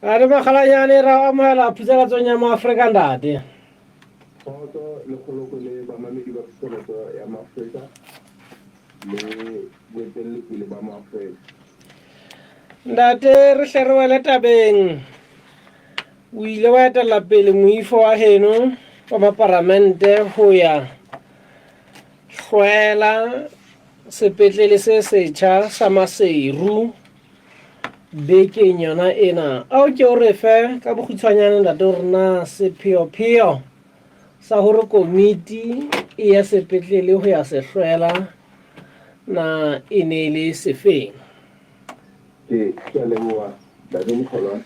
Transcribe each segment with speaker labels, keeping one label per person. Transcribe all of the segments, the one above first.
Speaker 1: A re makgalanyane ra amohela phutselatsong ya Maafrika ntate.
Speaker 2: Kgotso le kgoloko le bamamedi ba phuseletso ya Maafrika le boetellepele ba Maafrika.
Speaker 1: Ntate re hle re wele tabeng. O ile wa etella pele moifo wa heno wa maparamente ho ya hlwela sepetlele se setjha sa Maseru bekeng yona ena. A o ke o re fe ka bokgutshwanyane ntate hore na sepheopheo sa hore komiti e ya sepetlele ho ya se hlwela na e ne e le sefeng?
Speaker 2: Ke ke a leboha Ntate Mokgolwane.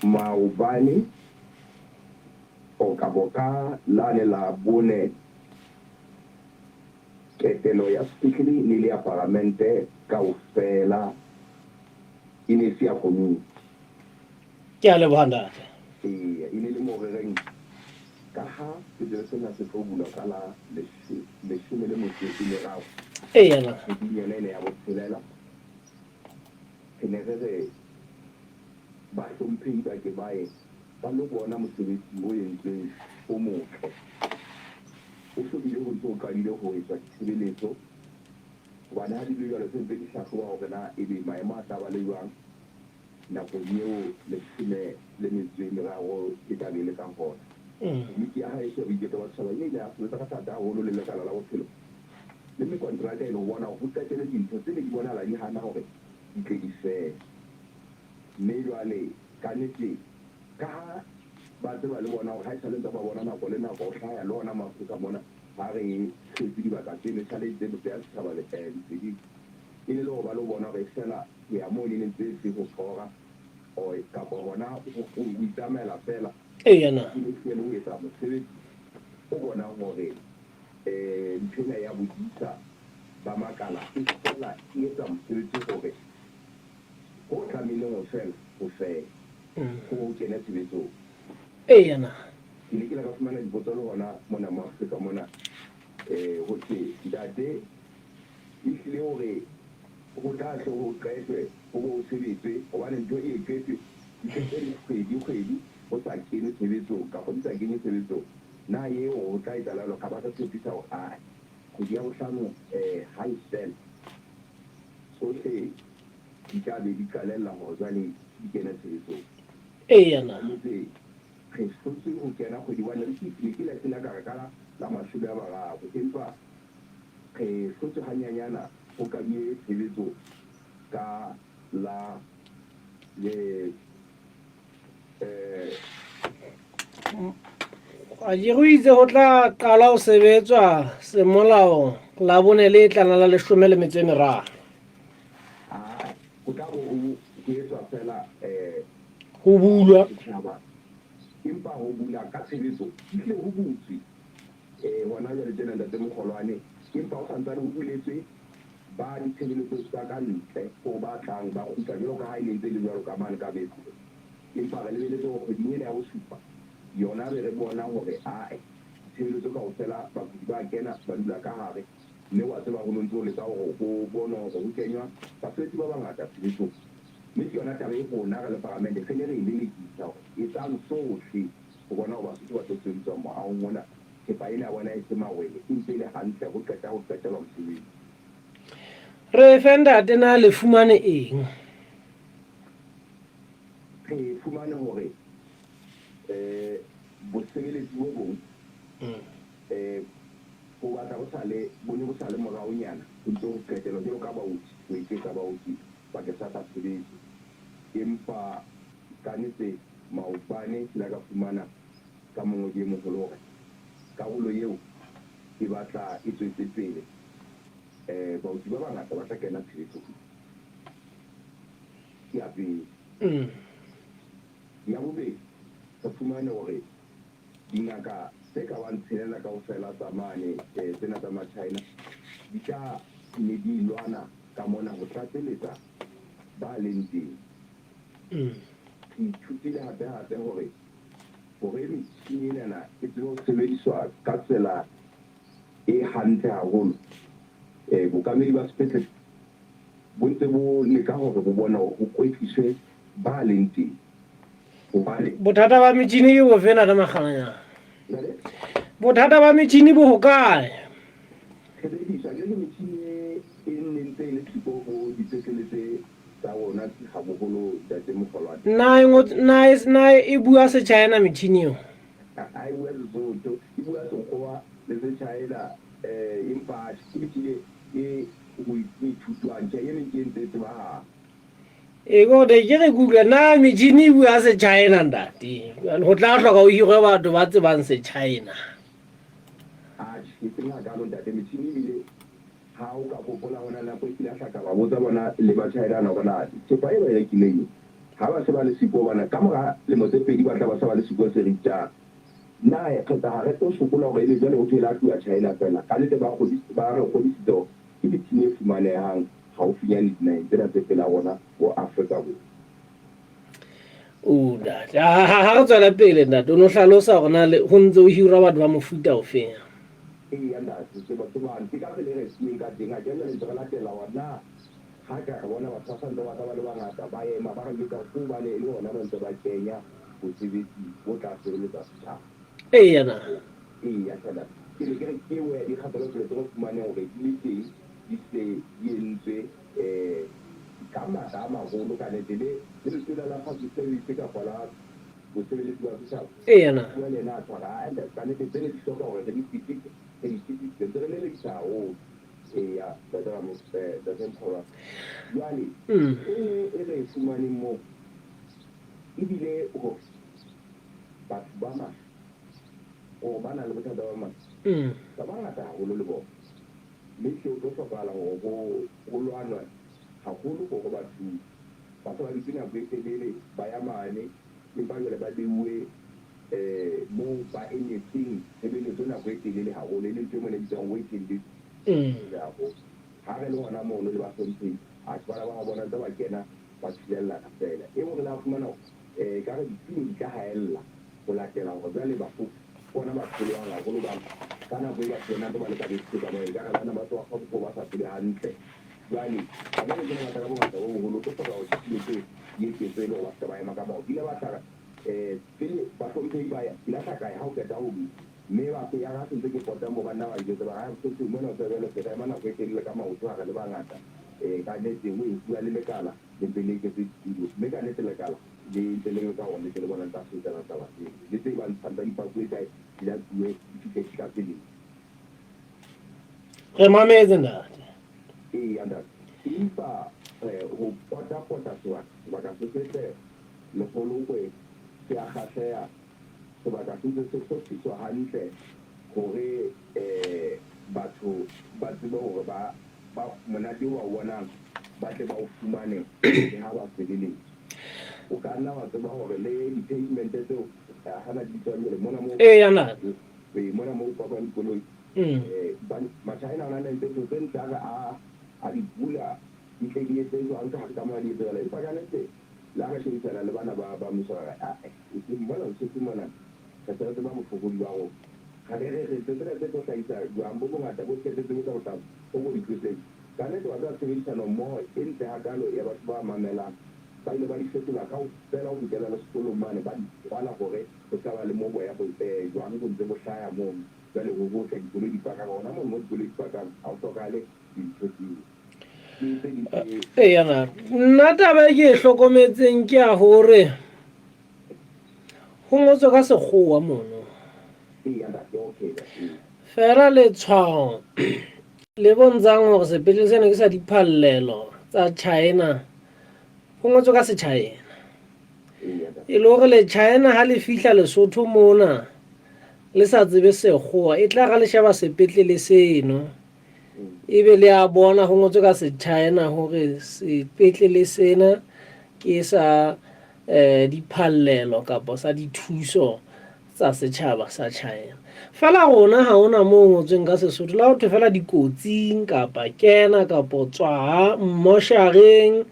Speaker 2: Maobane or kabo ka lane la bone ketelo ya sepetlele e ne e le ya palamente kaofela, e ne e se ya komiti.
Speaker 1: Ke a leboha ntate.
Speaker 2: Eya, e ne e le moo re reng ka ha sepetlele sena se tlo bulwa ka la leshome le metso e meraro
Speaker 1: Eya na.
Speaker 2: kgweding yona ena ya botshelela, re ne re re bahlomphehi ba ke ba ye ba lo bona mosebetsi o entsweng o motle. Ho so bile ho ntse ho qadile ho etswa ditshebeletso, hobane ha di le jwalo se ntse di hlahloba hore na ebe maemo a tla ba le jwang nakong eo leshome le metso e meraro e tla be e le ka hona. Komiti ya haeso ya Boiketlo ba Setjhaba e ile ya sebetsa ka thata haholo le Lekala la Bophelo le mekonteraka e le ho bona hore ho qetelwe dintho tse ne di bonahala di hana hore di tle di fele. Mme jwale, ka nete, ka ha ba tseba le bona hore haesale ntse ba bona nako le nako ho hlaya le ona Maafrika mona, ha re hlwetse dibaka tseno, esale ntse re beha setjhaba leseding, e ne le hore ba lo bona hore efela ho ya mono e ne ntse e se ho tlora or kapa hona ho itsamaela feela.
Speaker 1: Eya na.
Speaker 2: E ne e le ho etsa mosebetsi o bonang hore ntho ena ya bodisa ba makala e fela e etsa mosebetsi hore Ho tlamehileng ho fela, ho fele. Ho ho kene tshebetsong.
Speaker 1: Eya na.
Speaker 2: Ke ne ke ile ka fumana dipotso le hona mona mo Afrika mona, ho thwe, Ntate, ehlile hore ho tla hle ho qetwe, ho bo ho sebetswe, hobane ntho e qetwe, di qete dikgwedi kgwedi ho sa kenwe tshebetsong, kapa di sa kenywe tshebetsong. Na eo ho tla etsahala jwalo? Ka ba ka tshepisa hore, ae, kgwedi ya bohlano ha e fela, Tsohle di tla be di qalella hore jwale di kene tshebetsong.
Speaker 1: Eya na.
Speaker 2: Nnete, re hlotswe ho kena kgwedi hobane re ke ke la ka re ka la 30, empa re hlotswe hanyanyana ho kaduwe tshebetso ka la le
Speaker 1: Ke go itse go tla qala ho sebetswa semolao Labone le tlana la 13.
Speaker 2: Ho tla bo ho etswa fela
Speaker 1: ho bulwa
Speaker 2: setjhaba, empa ho bula ka tshebetso ehlile ho butswe hona jwale tjena ntate Mokgolwane, empa ho santsane ho buletswe ba ditshebeletso tsa ka ntle ho ba tlang ba kgutla jwalo ka ha e ne ntse e le jwalo ka mane ka Betlo. Empa re lebeletse hore kgweding ena ya bosupa yona be re bona hore ae, ditshebeletso kaofela bakudi ba kena ba dula ka hare, mme wa tseba ho no ntse ho leka hore ho bonwe hore ho kenywa basebetsi ba bangata tshebetsong. Mme ke yona taba e rona re le Palamente re ne re e lelekisa hore etsang sohle ho bona hore Basotho ba tlo sebediswa moahong ona, thepa ena ya bona e se mawele, e ntse e le hantle ho qeta ho qetelwa mosebetsi.
Speaker 1: Re fe ntate na le fumane eng?
Speaker 2: Re fumane hore bosebeletsi bo bong bo batla bo sa le, bo ne bo sa le moraonyana ho ntse ho qetelwa jwalo ka baoki, ho eketsa baoki bakeng sa tsa tshebetso. Empa kannete maobane ke la ka fumana ka mongodi e moholo hore karolo eo e batla e tswetse pele. Baoki ba bangata ba tla kena tshebetsong. Ya pele. Ya bobedi, re fumane hore dingaka tse ka bang tshelela kaofela tsa mane tsena tsa ma-China di tla ne di lwana ka mona ho tlatseletsa ba leng teng. Re ithutile hape-hape hore hore metjhini enana e tsebe ho sebediswa ka tsela e hantle haholo. Bookamedi ba sepetlele bo ntse bo leka hore bo bone hore ho kwetliswe ba leng teng hobane.
Speaker 1: Bothata ba metjhini ke bofe Ntate Makgalanyane? Bothata ba metjhini bo hokae?
Speaker 2: Tshebediso akere ke metjhini e e neng ntse e le siko ho dipetlele tse tsa rona haboholo Ntate Mokgolwane.
Speaker 1: Na e ngotswe na e na e bua Sechina metjhini eo?
Speaker 2: Ha e bua Sesotho, e bua Sekgowa le Sechina empa ke metjhini e ho ithutwang, tjhe e meng ke e ntse e tsebahala.
Speaker 1: E ko ne ke re ke utlwa na metjhini e bua Sechina ntate. Jwale ho tla hloka o hirwe batho ba tsebang Sechina.
Speaker 2: Atjhe, e seng hakalo ntate, metjhini ebile ha o ka hopola ho na le nako e kile ya hla ka ba botsa bona le ba China hore na thepa e ba e rekileng ha ba se ba le siko hobane ka mora lemo tse pedi ba tla ba se ba le siko se re itsang. Na re tla ha re tlo sokola hore ebe jwale ho thwe e la tloha China feela? Ka nnete ba ba re kgodisitse hore ke metjhini e fumanehang haufinyane dinaheng tsena tse pela rona bo Afrika Borwa.
Speaker 1: O ntate, ha re tswela pele ntate, o no hlalosa hore na ho ntse o hirwa batho ba mofuta ofeng?
Speaker 2: Eya ntate, ke batho bano. Ke ka tsela e re fuweng ka teng. Akere jwale ntse re latela hore na ha ka re bona batho ba sa ntse ba tla ba le bangata ba ema ba re jwetsa hore ke hobane e le hona ba ntse ba kenya bosebetsi bo tla sebeletsa setjhaba.
Speaker 1: Eya na.
Speaker 2: Eya hle ntate. Ke ne ke re ke engwe ya dikgatelopele tse re fumaneng hore di le teng di se di entswe ka matla a maholo ka nete le le letona la public service kapa la bosebeletsi ba setjhaba.
Speaker 1: Eya na.
Speaker 2: Bua le yena a tshwara a ntate ka nete tsene di hloka hore re di fetise re di fetisitse ntse re lelekisa haholo. Eya ntate Ramo ntate Mkholwane. Jwale e nngwe e re e fumaneng moo ebile hore batho ba mahlo or ba nang le bothata ba mahlo ba bangata haholo le bona. Mme hle ho tlo hlokahala hore ho ho lwanwe haholo hore batho ba se ba dutse nako e telele ba ya mane empa jwale ba beuwe moo ba emetseng tshebeletso nako e telele haholo, e leng ntho e mona e bitswang waiting list. Haholo. Ha re le hona mono le bahlomphehi, atjhe bana ba ba bona ntse ba kena ba thulellana feela. E nngwe re la fumana hore ekare ditulo di ka haella ho latela hore jwale bafo ke bona ba tholoang haholo hobane ka nako e ba kenang ba le ka bese tsamaya ekare bana ba tsoha ka ba sa tsebe hantle. Jwale ha jwale tsena ba tla ka bongata bo boholo, o tlo hloka hore ditulo tseo di eketswe e le hore ba se ke ba ema ka maoto. Ile ba tla pele bahlomphehi ba ya, ke lahla kae ha o qeta ho bua. Mme ba ya ha se ntse ke pota moo ba nna ba njwetsa ba re, Hai mosotho mona o tseba jwale se re ema nako e telele ka maoto ha re le bangata. Ka nnete o e bua le lekala le mpe le eketse ditulo. Mme ka nnete lekala le ntse le leka hore le tle le bona le tla sebetsana taba tseo. Le tse ba ntshang tsa dipakuwe kae di latuwe di fihle di tlatseletswe.
Speaker 1: Re mametse ntate.
Speaker 2: Eya ntate. Empa ho pota-pota sebaka, sebaka se setle Lekgolokwe se a kgahleha. Sebaka se ntse se hlophiswa hantle hore batho ba tsebe hore ba ba monate o ba o bonang ba tle ba o fumane le ha ba sebeletswa. O ka nna wa tseba hore le di-pavement tseo hana di bitswang jwale mona moo
Speaker 1: Eya ntate.
Speaker 2: ee, mona moo pakwang dikoloi Machina ona a entse ntho tse ntle a re a a di bula di tle di etse jwang ka hare ka mona di etse jwalo. Empa ka nnete le ha re shebisana le bana ba ba mmuso ra re ae eseng mona Lesotho mona re se re tseba bofokodi ba rona. Re be re re ntho tsena tse tlo hlahisa jwang bo bongata bo qetetse bo tla bo tla bo bo di tloseng. Ka nnete wa tseba tshebedisano mmoho e ntle hakalo ya batho ba mamelang ba ile ba di fetola kaofela ho fihlela le sekolong mane ba di kwala hore ho ska ba le moo boya bo jwang bo ntse bo hlaya mono. Jwale ho hotle dikoloi di pakang hona mono mo dikoloi di pakang ha ho hlokahale dintho tseo. Ke tse ding tse
Speaker 1: Eya na nna taba e ke e hlokometseng ke ya hore ho ngotswe ka sekgowa mono.
Speaker 2: Eya ntate, okay ntate.
Speaker 1: Fela letshwao le bontshang hore sepetlele sena ke sa diphallelo tsa China ho ngotswe ka Sechina. E le hore le China ha le fihla Lesotho mona le sa tsebe sekgowa e tla ra le sheba sepetlele seno ebe le a bona ho ngotswe ka Sechina hore sepetlele sena ke sa diphallelo kapa sa dithuso tsa setjhaba sa China. Fela rona ha hona moo ngotsweng ka Sesotho la ho thwe fela dikotsing kapa kena kapa tswa mmoshareng.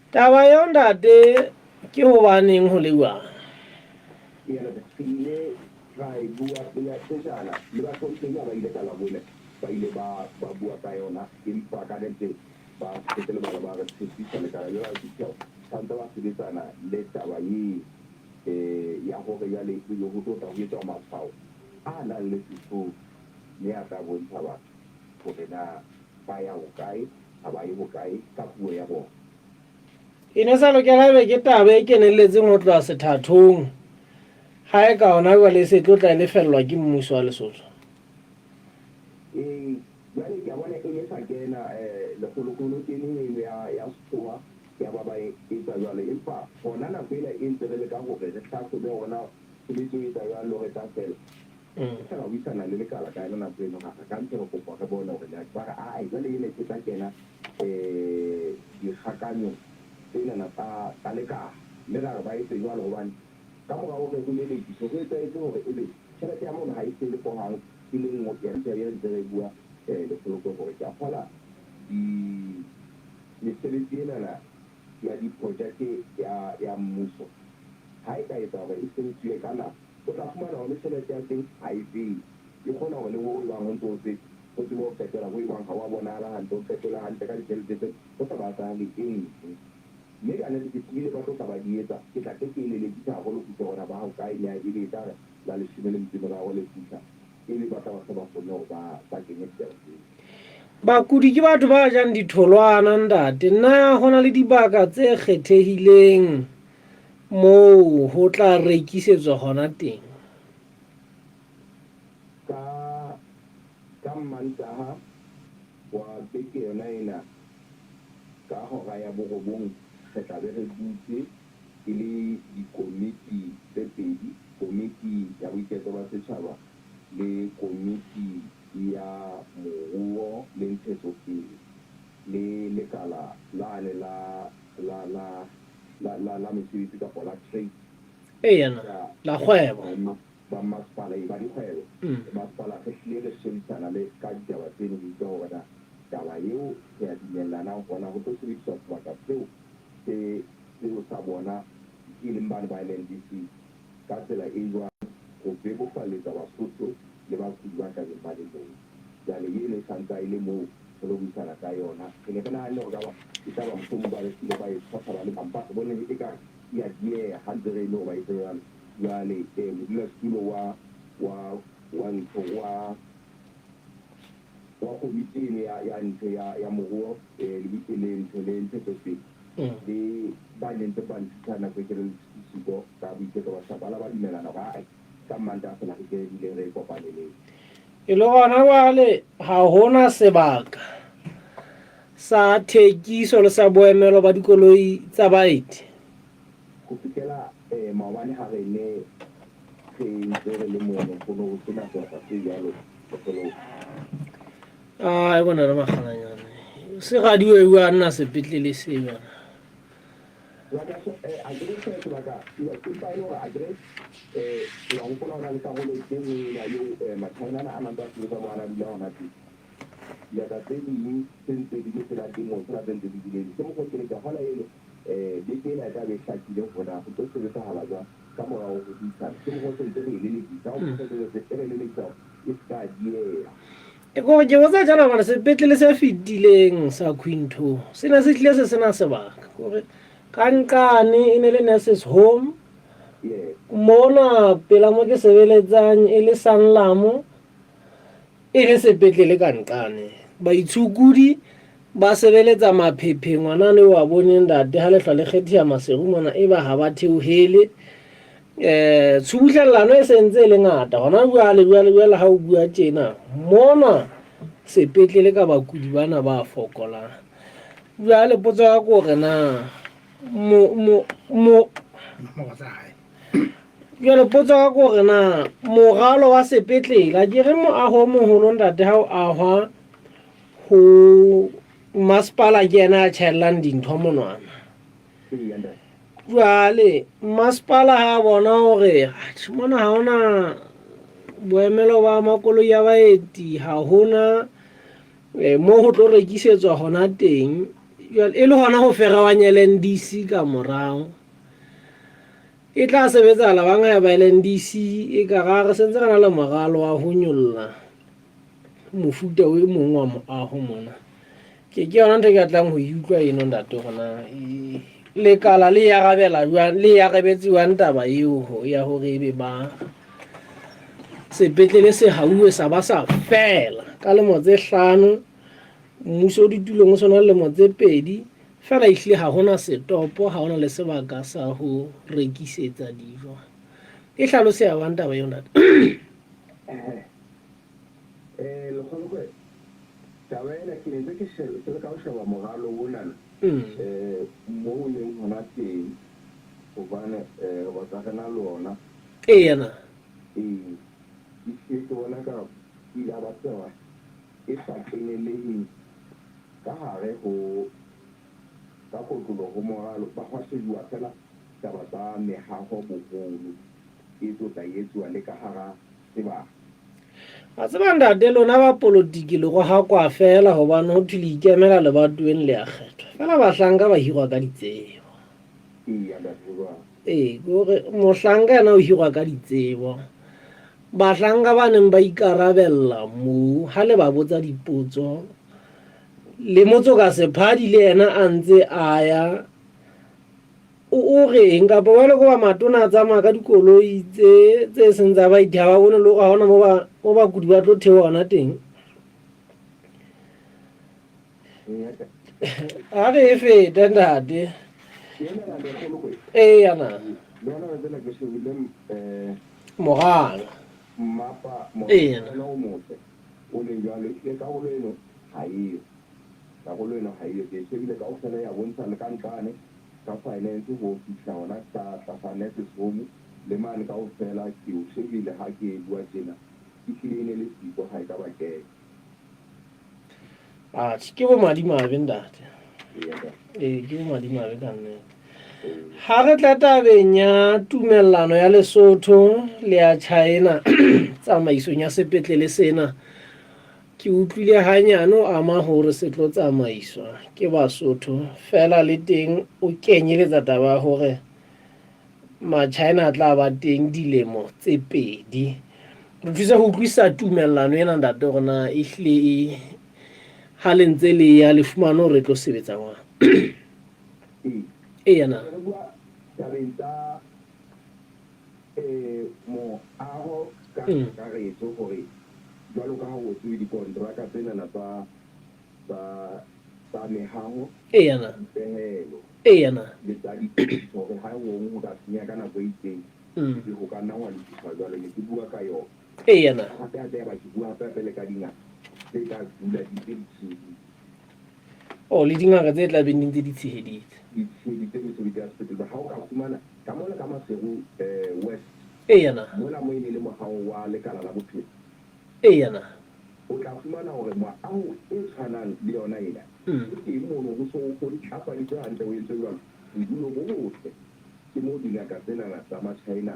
Speaker 1: Taba eo ntate ke hobaneng ho le jwang?
Speaker 2: Re ile ra e bua pejana le bahlomphehi ha ba ile ka Labone. Ba ile ba ba bua ka yona, empa ka nete ba se lebala ba re tshepisa lekala le la ditheo santse ba sebetsana le taba ye ya hore jwale ebe ho tlo tla ho etswa matshwao a nang le Sesotho mme a tla bontsha batho hore na ba ya hokae, ha ba ye hokae ka puo ya bona.
Speaker 1: E ne sa lokela ebe ke taba e kenelletseng ho tloha sethathong ha e ka hona jwale e se tlo tla e lefellwa ke mmuso wa Lesotho.
Speaker 2: Ee, jwale ke a bona e ne sa kena lekgolokgolo kene eno ya ya sekgowa ya ba ba e etsa jwalo. Empa hona nako ena e ntse re leka hore re hlahlobe hore na tshebetso e etsa jwang le hore e tla fela. Re sa buisana le lekala ka yona nako eno ra re ka ntse re kopa re bone hore na ba re ae jwale ena e tla kena dikgakanyong tsenana tsa tsa lekala. Mme ra re ba etse jwalo hobane ka mora hore ho lelekiswe ho etsahetse hore ebe tjhelete ya mono ha e fele hohang e le nngwe ya taba e re ntse re bua Lefoloko hore ke a kgola di mesebetsi enana ya diprojeke ya ya mmuso ha e ka etsa hore e sebetsuwe ka nako o tla fumana hore le tjhelete ya teng ha e fele e kgona hore le ho ebang ho ntse ho se ho tsebe ho qetela ho ebang ha wa bonahala hantle o qetele hantle ka ditjhelete tse ho sa batlahale e nngwe. Mme ka nete ke tsebile ba tlo tla ba di etsa ke tla tle ke e lelekisa haholo kutlwe hore na ba hokae mme ebe e tla re la leshome le metso e meraro le fihla ebe ba tla ba se ba kgonne hore ba ba kenye ditaba tseo.
Speaker 1: Bakudi ke batho ba jang ditholwana ntate. Na ho na le dibaka tse kgethehileng moo ho tla rekisetswa hona teng?
Speaker 2: Ka ka Mmantaha wa beke yona ena ka hora ya borobong re tla be re dutse e le dikomiti tse pedi, Komiti ya Boiketlo ba Setjhaba le Komiti ya Moruo le Ntshetsopele le Lekala lane la la la la la la Mesebetsi kapa la Trade.
Speaker 1: Eya na, la kgwebo.
Speaker 2: Ba mmasepala, ee, ba dikgwebo. Masepala re hlile re shebisana le ka ditaba tseno ho utlwa hore na taba eo re a dumellana hore na ho tlo sebediswa sebaka seo se seo sa bona e leng bane ba LNDC ka tsela e jwang ho bebofalletsa Basotho le bakudi ba tla beng ba le moo. Jwale eno e sa ntsa e le moo re lo buisana ka yona. Re ne re nahanne hore kaba e tla ba mohlomong ba ile ba e tshohla ba le bang, empa re bone ekare e a dieha ha ntse re eme hore ba etse jwalo. Jwale modulasetulo wa wa wa ntho wa wa komiti eno ya ya ntho ya ya moruo le le ntho le ntshetsopele le ba neng ntse ba nthusa nako e telele Siko ka boiketlo ba setjhaba ba la ba dumelana hore ae ka Mantaha fela re ke re duleng re kopaneleng.
Speaker 1: E le gona jwale ha hona sebaka sa thekiso le sa boemelo ba dikoloi tsa baeti.
Speaker 2: Ho fihlela maobane ha re ne re ntse re le mono, ho ne ho se na sebaka se jwalo sekolong.
Speaker 1: Ai bona le makgalanyane. Se radiwe a nna sepetlele se bana.
Speaker 2: Sebaka ha ke re sebaka empa e le hore akere wa hopola ho na le karolo e nngwe ena eo Machina ana a nang tsa sebetsa mo ana dula hona teng. Dibaka tse ding tse ntse di le tsela teng moo tsena tse ntse di bulehile. Ke mokgwa o ke re ke a kgolwa eno beke ena e tla be e hlakile hore na ho tlo sebetsahala jwang ka mora ho buisana. Ke mokgwa o se ntse re e lelekisa. Ha o e re lelekisa hore e se ka dieha.
Speaker 1: E kore ke botsa jana hobane sepetlele se fetileng sa Quinto se ne se hlile se sena sebaka. Kore ka nqane e ne le nurses home. Mona pela mo ke sebeletsang e le Sanlam e le sepetlele ka nqane. Baitshokodi ba sebeletsa maphepheng ngwanane wa bone ntate ha lehlwa le kgethiya maseru mona e ba ha ba theohele. Tshubuhlellano e sentse e le ngata hona jwale jwale jwale ha o bua tjena mona sepetlele ka bakudi bana ba fokolang. Jwale potso ya ko hore na mo mo mo jwale potso ya ko hore na moralo wa sepetlele a ke re moaho o moholo ntate ha o ahwa ho masepala ke yena a tjhaellang dintho monwana. Jwale masepala ha a bona hore atjhe mona ha hona boemelo ba makoloi a baeti, ha hona mo ho tlo rekisetswa hona teng. Jwale e le hona ho ferewang L_N_D_C ka morao. E tla sebetsahala bang ha eba L_N_D_C e ka ra re sentse re na le moralo wa ho nyolla. mofuta o mong wa moaho mona. Ke ke yona ntho e ke batlang ho e utlwa eno ntate hore na lekala le e arabela jwang, le e arabetse jwang taba eo ya hore ebe ba sepetlele se hauwe sa ba sa fela ka lemo tse hlano, mmuso o ditulong o sona lemo tse pedi fela, ehlile ha hona setopo, ha hona le sebaka sa ho rekisetsa dijo. E hlaloseha jwang taba eo ntate?
Speaker 2: Eh, Lekgolokwe, taba ena ke ne ntse ke sheba, ke leka ho sheba moralo onana moo o leng hona teng, hobane re tla re na le ona.
Speaker 1: Eya na.
Speaker 2: Ee, ehlile ke bona ka ile ba tseba e sa keneleheng ka hare ho ka kotloloho ho moralo, ba hwa shejuwa feela taba tsa mehaho boholo e tlo tla etsuwa le ka hara sebaka.
Speaker 1: Wa tseba ntate, lona ba polotiki le rohakwa feela hobane ho thwe le ikemela lebatoweng le a kgethwa. Feela bahlanka ba hirwa ka ditsebo.
Speaker 2: Eya ntate, ho jwalo.
Speaker 1: Ee, ke hore mohlanka yena o hirwa ka ditsebo. Bahlanka ba neng ba ikarabella moo ha le ba botsa dipotso, le Motsoka Sephadi le yena a ntse a ya o reng kapa ba le koba matona a tsamaya ka dikoloi tse tse seng tsa baeti ha ba bone le hore ha hona mo ba mo bakudi ba tlo theoha hona teng. A re e fete ntate. Eya na. Moralo.
Speaker 2: Mmapa
Speaker 1: Eya.
Speaker 2: moralo o motle o leng jwalo ehlile karolo eno ha eyo. Karolo eno ha eyo. Ke e shebile kaofela ya bontsha le ka nqane ka finance ho fihla hona ka tlasa nurses home le mane kaofela ke o shebile ha ke bua tjena ehlile e ne le siko ha e ka ba kena.
Speaker 1: Atjhe, ke bomadimabe ntate.
Speaker 2: Eya ntate.
Speaker 1: Ee, ke bomadimabe ka nnete. Ha re tla tabeng ya tumellano ya Lesotho le ya China tsamaisong ya sepetlele sena, ke utlwile hanyane o ama hore se tlo tsamaiswa ke Basotho feela le teng o kenyeletsa taba ya hore Machina a tla ba teng dilemo tse pedi. Re thuse ho utlwisisa tumellano ena ntate hore na ehlile e ha le ntse le ya le fumane hore e tlo sebetsa jwang.
Speaker 2: Ee.
Speaker 1: Eya na.
Speaker 2: Re bua tabeng tsa moaho ka kakaretso hore jwalo ka ha o tsebe dikontraka tsenana tsa tsa tsa mehaho,
Speaker 1: Eya na.
Speaker 2: dipehelo
Speaker 1: Eya na.
Speaker 2: le tsa ditokiso hore ha hong ho ka senyeha ka nako e itseng ebe ho ka nna hwa lokiswa jwalo. Ne ke bua ka yona.
Speaker 1: Eya na.
Speaker 2: Hape hape yaba ke bua hape hape le ka dingaka tse tla dula di ntse di tsheheditse.
Speaker 1: Oh, le dingaka tse tla beng di ntse di tsheheditse.
Speaker 2: Di tsheheditse mesebetsi ya sepetlele. Ha o ka fumana ka mona ka Maseru West.
Speaker 1: Eya na.
Speaker 2: Mona mo e ne le mohaho wa lekala la bophelo.
Speaker 1: Eya na.
Speaker 2: O tla fumana hore moaho e tshwanang le yona ena e teng mono ho so ho ntlafaditswe hantle ho entswe jwalo. Bodulo bo botle ke moo dingaka tsenana tsa Machina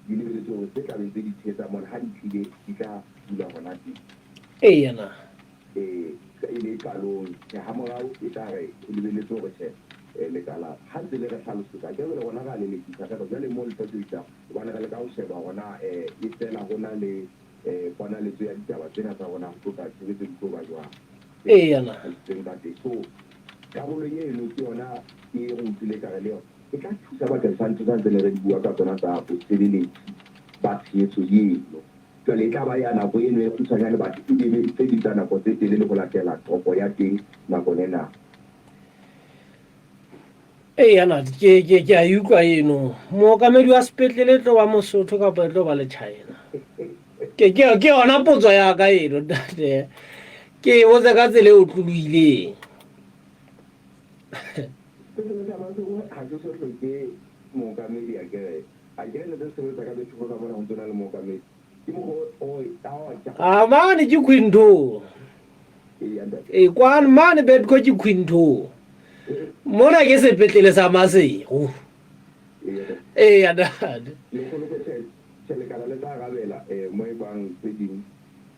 Speaker 2: di lebeletse hore tse tla beng tse di tshehetsa mona ha di tlile di tla dula hona teng.
Speaker 1: Eya na.
Speaker 2: E e le qalong, tjhe hamorao e tla re ho lebeletswe hore tjhe lekala ha ntse le re hlalosetsa akere le rona ra lelekisa re re jwale moo le tla tsebisa hobane re leka ho sheba hore na e fela ho na le ponaletso ya ditaba tsena tsa rona ho tlo tla tshebetso di tlo ba jwang.
Speaker 1: Eya na.
Speaker 2: Hlalositseng ka teng. So karolo eno ke yona e re utlwile ka re le yona e tla thusa bakeng sa ntho tsa ntse ne re di bua ka tsona tsa bosebeletsi ba tshehetso eno. Jwale e tla ba ya nako eno e kgutshwanyane but e be tse ding tsa nako tse telele ho latela tlhoko ya teng nako le nako.
Speaker 1: Eya na ke ke ke a e utlwa eno. Mookamedi wa sepetlele e tlo ba Mosotho kapa e tlo ba le China? Ke ke ke yona potso ya ka eno ntate. Ke e botse ka tsela e otlolohileng.
Speaker 2: Sepetlele sa Maseru ha se so hloke mookamedi akere. Akere ne se sebetsa ka Bethuko ka mona ho ntso na le mookamedi. Ke mokgwa o
Speaker 1: A mane ke Quinto.
Speaker 2: Eya ntate.
Speaker 1: E kwane mane Betco ke Quinto. Mona ke sepetlele sa Maseru.
Speaker 2: Eya ntate.
Speaker 1: Eya ntate.
Speaker 2: Lekgolo ko tjhe tjhe lekala le tla arabela mo e bang tse ding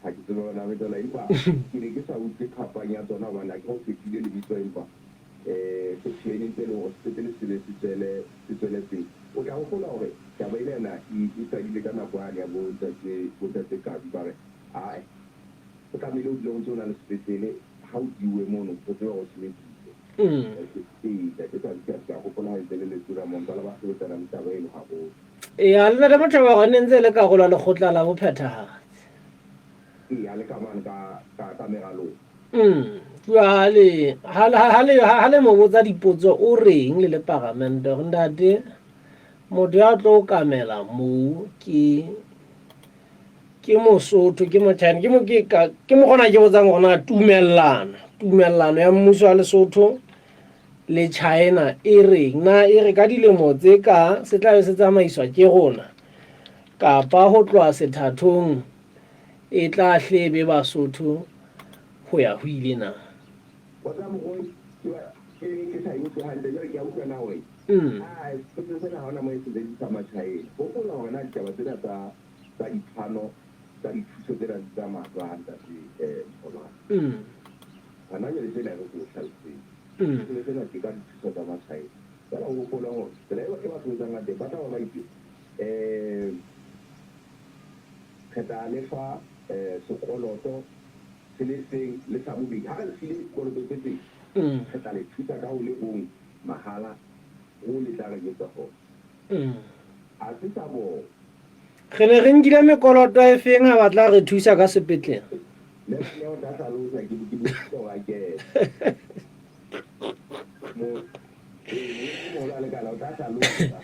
Speaker 2: ha ke tsebe hore na re tswela empa ke ne ke sa utlwe phapang ya tsona hobane ha ke re o fetohile lebitso empa sepheo e ne ntse e le hore sepetlele se be se tswele se tswele pele. O tla hopola hore taba ena e qadile ka nako yane ya bo ntate bo ntate Kabi ba re ae. O tlamehile o dule o ntse o na le sepetlele ha o diuwe mono o tsebe hore o sebeditse. Ee, ke ke a hopola hantle le letona moo jwale ba sebetsana le taba eno haholo.
Speaker 1: Eya, le Ntate Mothoba ne ntse e le karolo ya lekgotla la bophethahatsi.
Speaker 2: Eya, le ka mane ka meralong.
Speaker 1: Jwale ha le mo botsa dipotso o reng le le paramente hore ntate motho ya tlo okamela moo ke ke Mosotho ke Mochina ke mo ke ka ke mo gona ke botsang gore na tumellano tumellano ya mmuso wa Lesotho le China e reng na e re ka dilemo tse ka se tla be se tsamaiswa ke rona kapa ho tloha sethathong e tla hle be Basotho ho ya ho ile na.
Speaker 2: Wa tseba moroi ke ke sa e utlwe hantle jwale ke a utlwa na hore a sepetlele sena ha hona moo e sebedisa Machina. Hopola hore na ditaba tsena tsa tsa diphano tsa dithuso tsena di tsamaya jwang ntate Mkholwane. Hona jwale tsena re ke o hlalosetse. Sepetlele sena ke ka dithuso tsa Machina. Jwale o hopole hore tsela e ba sebetsang ka teng ba tla ba ba itse re tla lefa sekoloto se le seng le sa bobedi. Ha re le file dikoloto tse pedi, re tla le thusa ka ho le hong mahala ho le tla re jwetsa hona. Ha se sa bona.
Speaker 1: Re ne re nkile mekoloto e feng ha ba tla re thusa ka sepetlele?
Speaker 2: Le nna o tla hlalosa ke ke botsitse hore a kene. Mo ee moholo a lekala o tla hlalosa.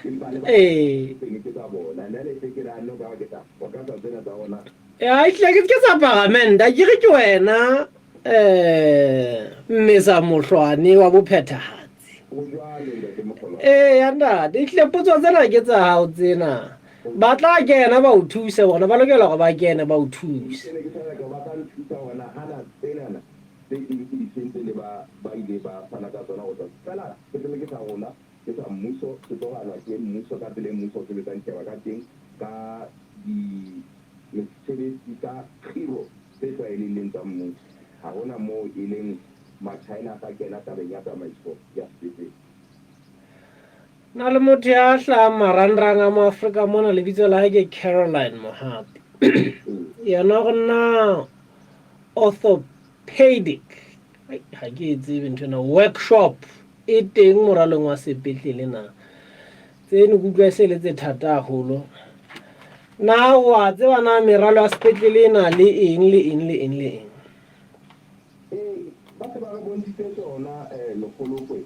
Speaker 2: Empa le ba pele ke tsa bona. Nna le se ke ra no ka ke tla o ka tsa tsena tsa ona.
Speaker 1: Ya ehlile ke ke tsa paramente a ke re ke wena eh mmesa mohlwane wa bophethahatsi.
Speaker 2: O jwalo ntate Mokgolwane.
Speaker 1: Ee ya ntate ehlile potso tsena ke tsa hao tsena. Ba tla kena ba o thuse bona ba lokela hore ba kene ba o thuse.
Speaker 2: Ke ne ke sa nyaka ba tla nthusa hore na hana tsenana tse teng ke difeng tse le ba ba ile ba fana ka tsona ho tswa fela sepetlele ke sa rona ke sa mmuso se tlo ralwa ke mmuso ka tsela e mmuso o sebetsang ditaba ka teng ka di mesebetsi ka kgiro tse tlwaelehileng tsa mmuso. Ha hona moo e leng Machina a sa kena tabeng ya tsamaiso ya sepetlele.
Speaker 1: Na le motho ya hlahang marangrang a Moafrika mona lebitso la hae ke Caroline Mohapi. Yena go nna orthopedic ga ke e tsebe ntho ena workshop e teng moralong wa sepetlele na tseno ke utlwa e se le tse thata haholo na wa tseba na meralo ya sepetlele e na le eng le eng le eng le eng.
Speaker 2: Ee, ba se ba re bontshitse tsona lekgolokwe.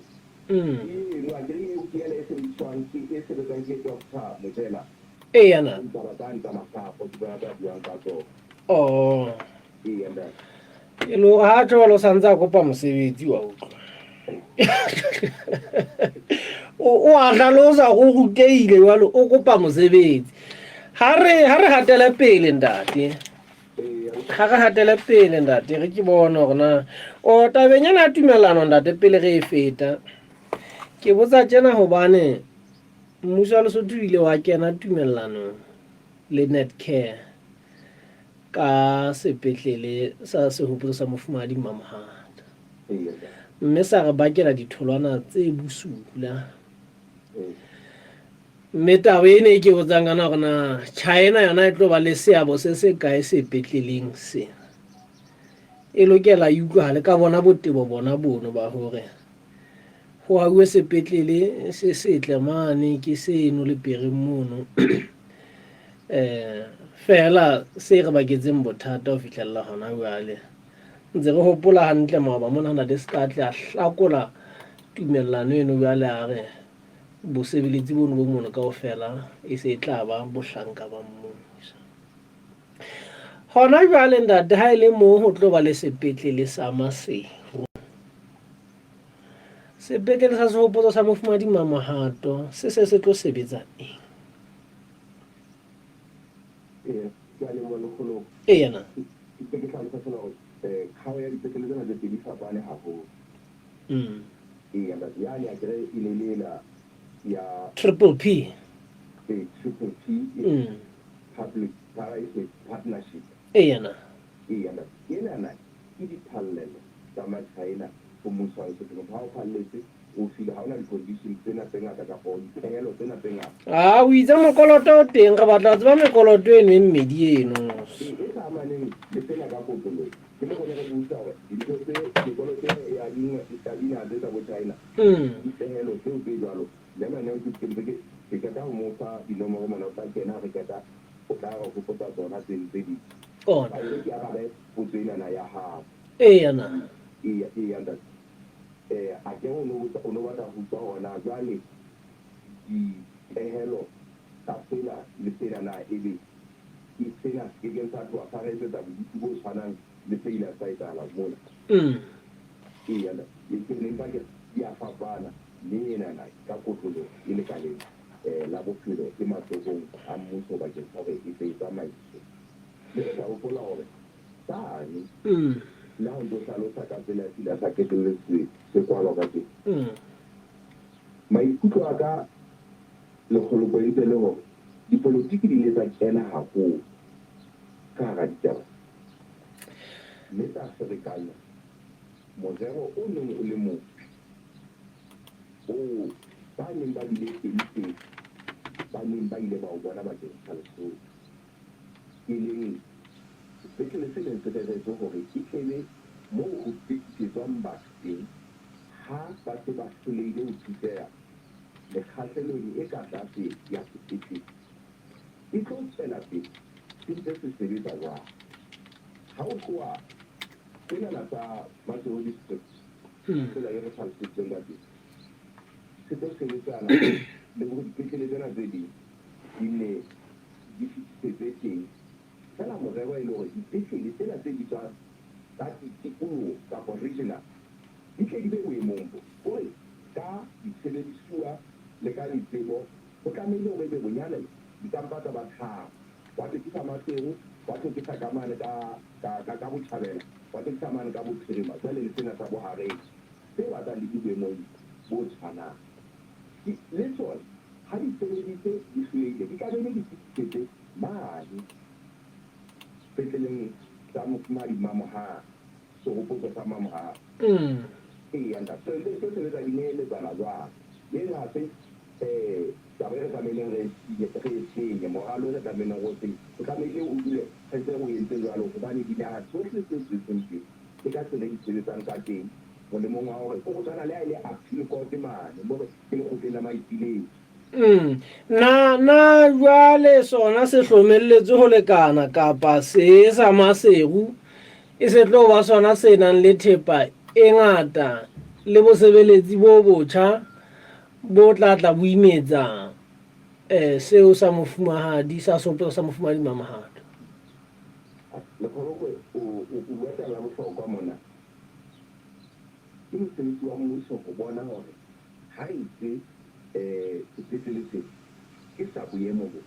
Speaker 2: Ke eno akere eo ke ena e sebediswang ke e sebetsang ke Doctor Mojela.
Speaker 1: Eya na.
Speaker 2: Ditaba tsane tsa masapo ke tsona tsa buang ka tsona.
Speaker 1: Oh.
Speaker 2: Eya ntate.
Speaker 1: E le hore ha jwale o santse a kopa mosebetsi wa utlwa. O a hlalosa o rutehile jwale o kopa mosebetsi. Ha re hatele pele ntate. Ga re hatele pele ntate re ke bone hore na o tabeng ena ya tumellano ntate pele re e feta. Ke botsa tjena hobane mmuso wa Lesotho o ile wa kena tumellanong le Netcare ka sepetlele sa sehopotso sa Mofumahadi Mmamohata. Mme sa re bakela ditholwana tse bosula. Mme taba ena e ke botsang kana hore na China yona e tlo ba le seabo se se kae sepetleleng se. E lokela e utlwahale ka bona botebo bona bono ba hore ho hauwe sepetlele se setle mane ke seno lepereng mono. Feela se re baketseng bothata ho fihlella hona jwale. Ntse re hopola hantle maoba mona ntate Sekatle a hlakola tumellano eno jwale a re bosebeletsi bono bo mono kaofela e se e tla ba bohlanka ba mmuso. Hona jwale ntate ha e le moo ho tlo ba le sepetlele sa Maseru. Sepetlele sa sehopotso sa Mofumahadi Mmamohato se se se tlo sebetsa eng?
Speaker 2: Ee, ke a leboha Lekgolong.
Speaker 1: Eya na.
Speaker 2: Ke ke hlalosa fela hore kgao ya dipetlele tsena tse pedi fapane haholo. Eya ntate, yane akere e ne le ela ya
Speaker 1: Triple P.
Speaker 2: Ee, Triple P Public Private Partnership.
Speaker 1: Eya na.
Speaker 2: Eya ntate, enana ke diphallelo tsa Machina. Ho mmuso wa Lesotho. Motho ha o phalletse, o file, ha o na di-condition tsena tse ngata kapa dipehelo tsena tse ngata.
Speaker 1: A o itse mokoloto o teng, re batla ho tseba mekoloto eno e mmedi eno.
Speaker 2: E sa amaneng le sena ka kotloloho. Ke mo re ne re busa hore dintho tse mekoloto e ya dinaha tse tsa bo China, dipehelo tseo tse jwalo. Mme Maneo ke ntse ke ke qeta ho mo fa dinomoro mona, o tla kena ha re qeta, o tla re hopotsa tsona tse tse ding.
Speaker 1: Ona.
Speaker 2: E re ke arabe potso enana ya hao.
Speaker 1: Eya na.
Speaker 2: Eya, eya ntate. Eh, akere o no botsa, o no batla ho utlwa hore na jwale dipehelo tsa sena le sena na ebe ke sena se ke keng sa tloha sa re etsetsa bodutu bo tshwanang le se ileng sa etsahala mona. Eya ntate. Ke ne mpa ke re di a fapana mme enana ka kotloloho e lekaleng eh, la bophelo e matsohong a mmuso bakeng sa hore e tle e tsamaiswe. Mme re tla hopola hore sane le ha o ntso hlalosa ka tsela ya sila sa qetelle se se kwalwa ka teng. Maikutlo a ka lekgoloko e ntse le hore dipolotiki di ile tsa kena haholo ka hara ditaba mme tsa ferekanya morero o neng o le motle oo ba neng ba bile teng pele ba neng ba ile ba o bona bakeng sa Lesotho. E leng sepetlele se neng se reretswe hore e tle be moo ho fetisetswang batho teng ha ba se ba hlolehile ho thuseha mekgahlelong e ka tlase ya sepetlele. E tlo tswela pele se ntse se sebetsa jwalo. Ha ho tloha senana sa Maseru District, tsela e re hlaloseditsweng ka teng, se tlo sebetsana le hore dipetlele tsena tse ding di ne di fetisetswe teng, feela morero e le hore dipetlele tsena tse bitswang tsa ditikoloho kapa regional di tle di be boemong bo hore ka disebedisuwa le ka ditsebo ho tlamehile hore ebe bonyane di ka mpa tsa ba tharo. Wa thwe ke sa Maseru, wa thwe ke sa ka mane ka, ka, ka, ka botjhabela, wa thwe ke sa mane ka bophirima, jwale le sena sa bohareng tse batlang di le boemong bo tshwanang. Ke, le tsona ha di sebeditse di hlolehile, di tlamehile di fetisetse mane sepetleleng sa Mofumahadi Mamohang, sehopotso sa Mamohang. Eya, ntate. So, se sebetsa di neeletsana jwalo. Ena ha se taba e re tlamehileng re e senye, moralo e re tlamehileng re o senye. O tlamehile o dule re ntse re o entse jwalo hobane dinaha tsohle tse tswetseng pele ke ka tsela e di sebetsang ka teng molemong wa hore o tshwana le ha e le appeal court mane mo re ke lekgotleng la maipiletso.
Speaker 1: Na na jwale sona se hlomelletswe ho lekana kapa se sa Maseru e se tlo ba sona se nang le thepa e ngata le bosebeletsi bo botjha bo tla tla bo imetsa seo sa mofumahadi sa sehopotso sa mofumahadi Mamohato?
Speaker 2: Lekgolokwe, o bua taba ya bohlokwa mona. Ke mosebetsi wa mmuso ho bona hore ha re itse sepetlele sena ke sa boemo bo,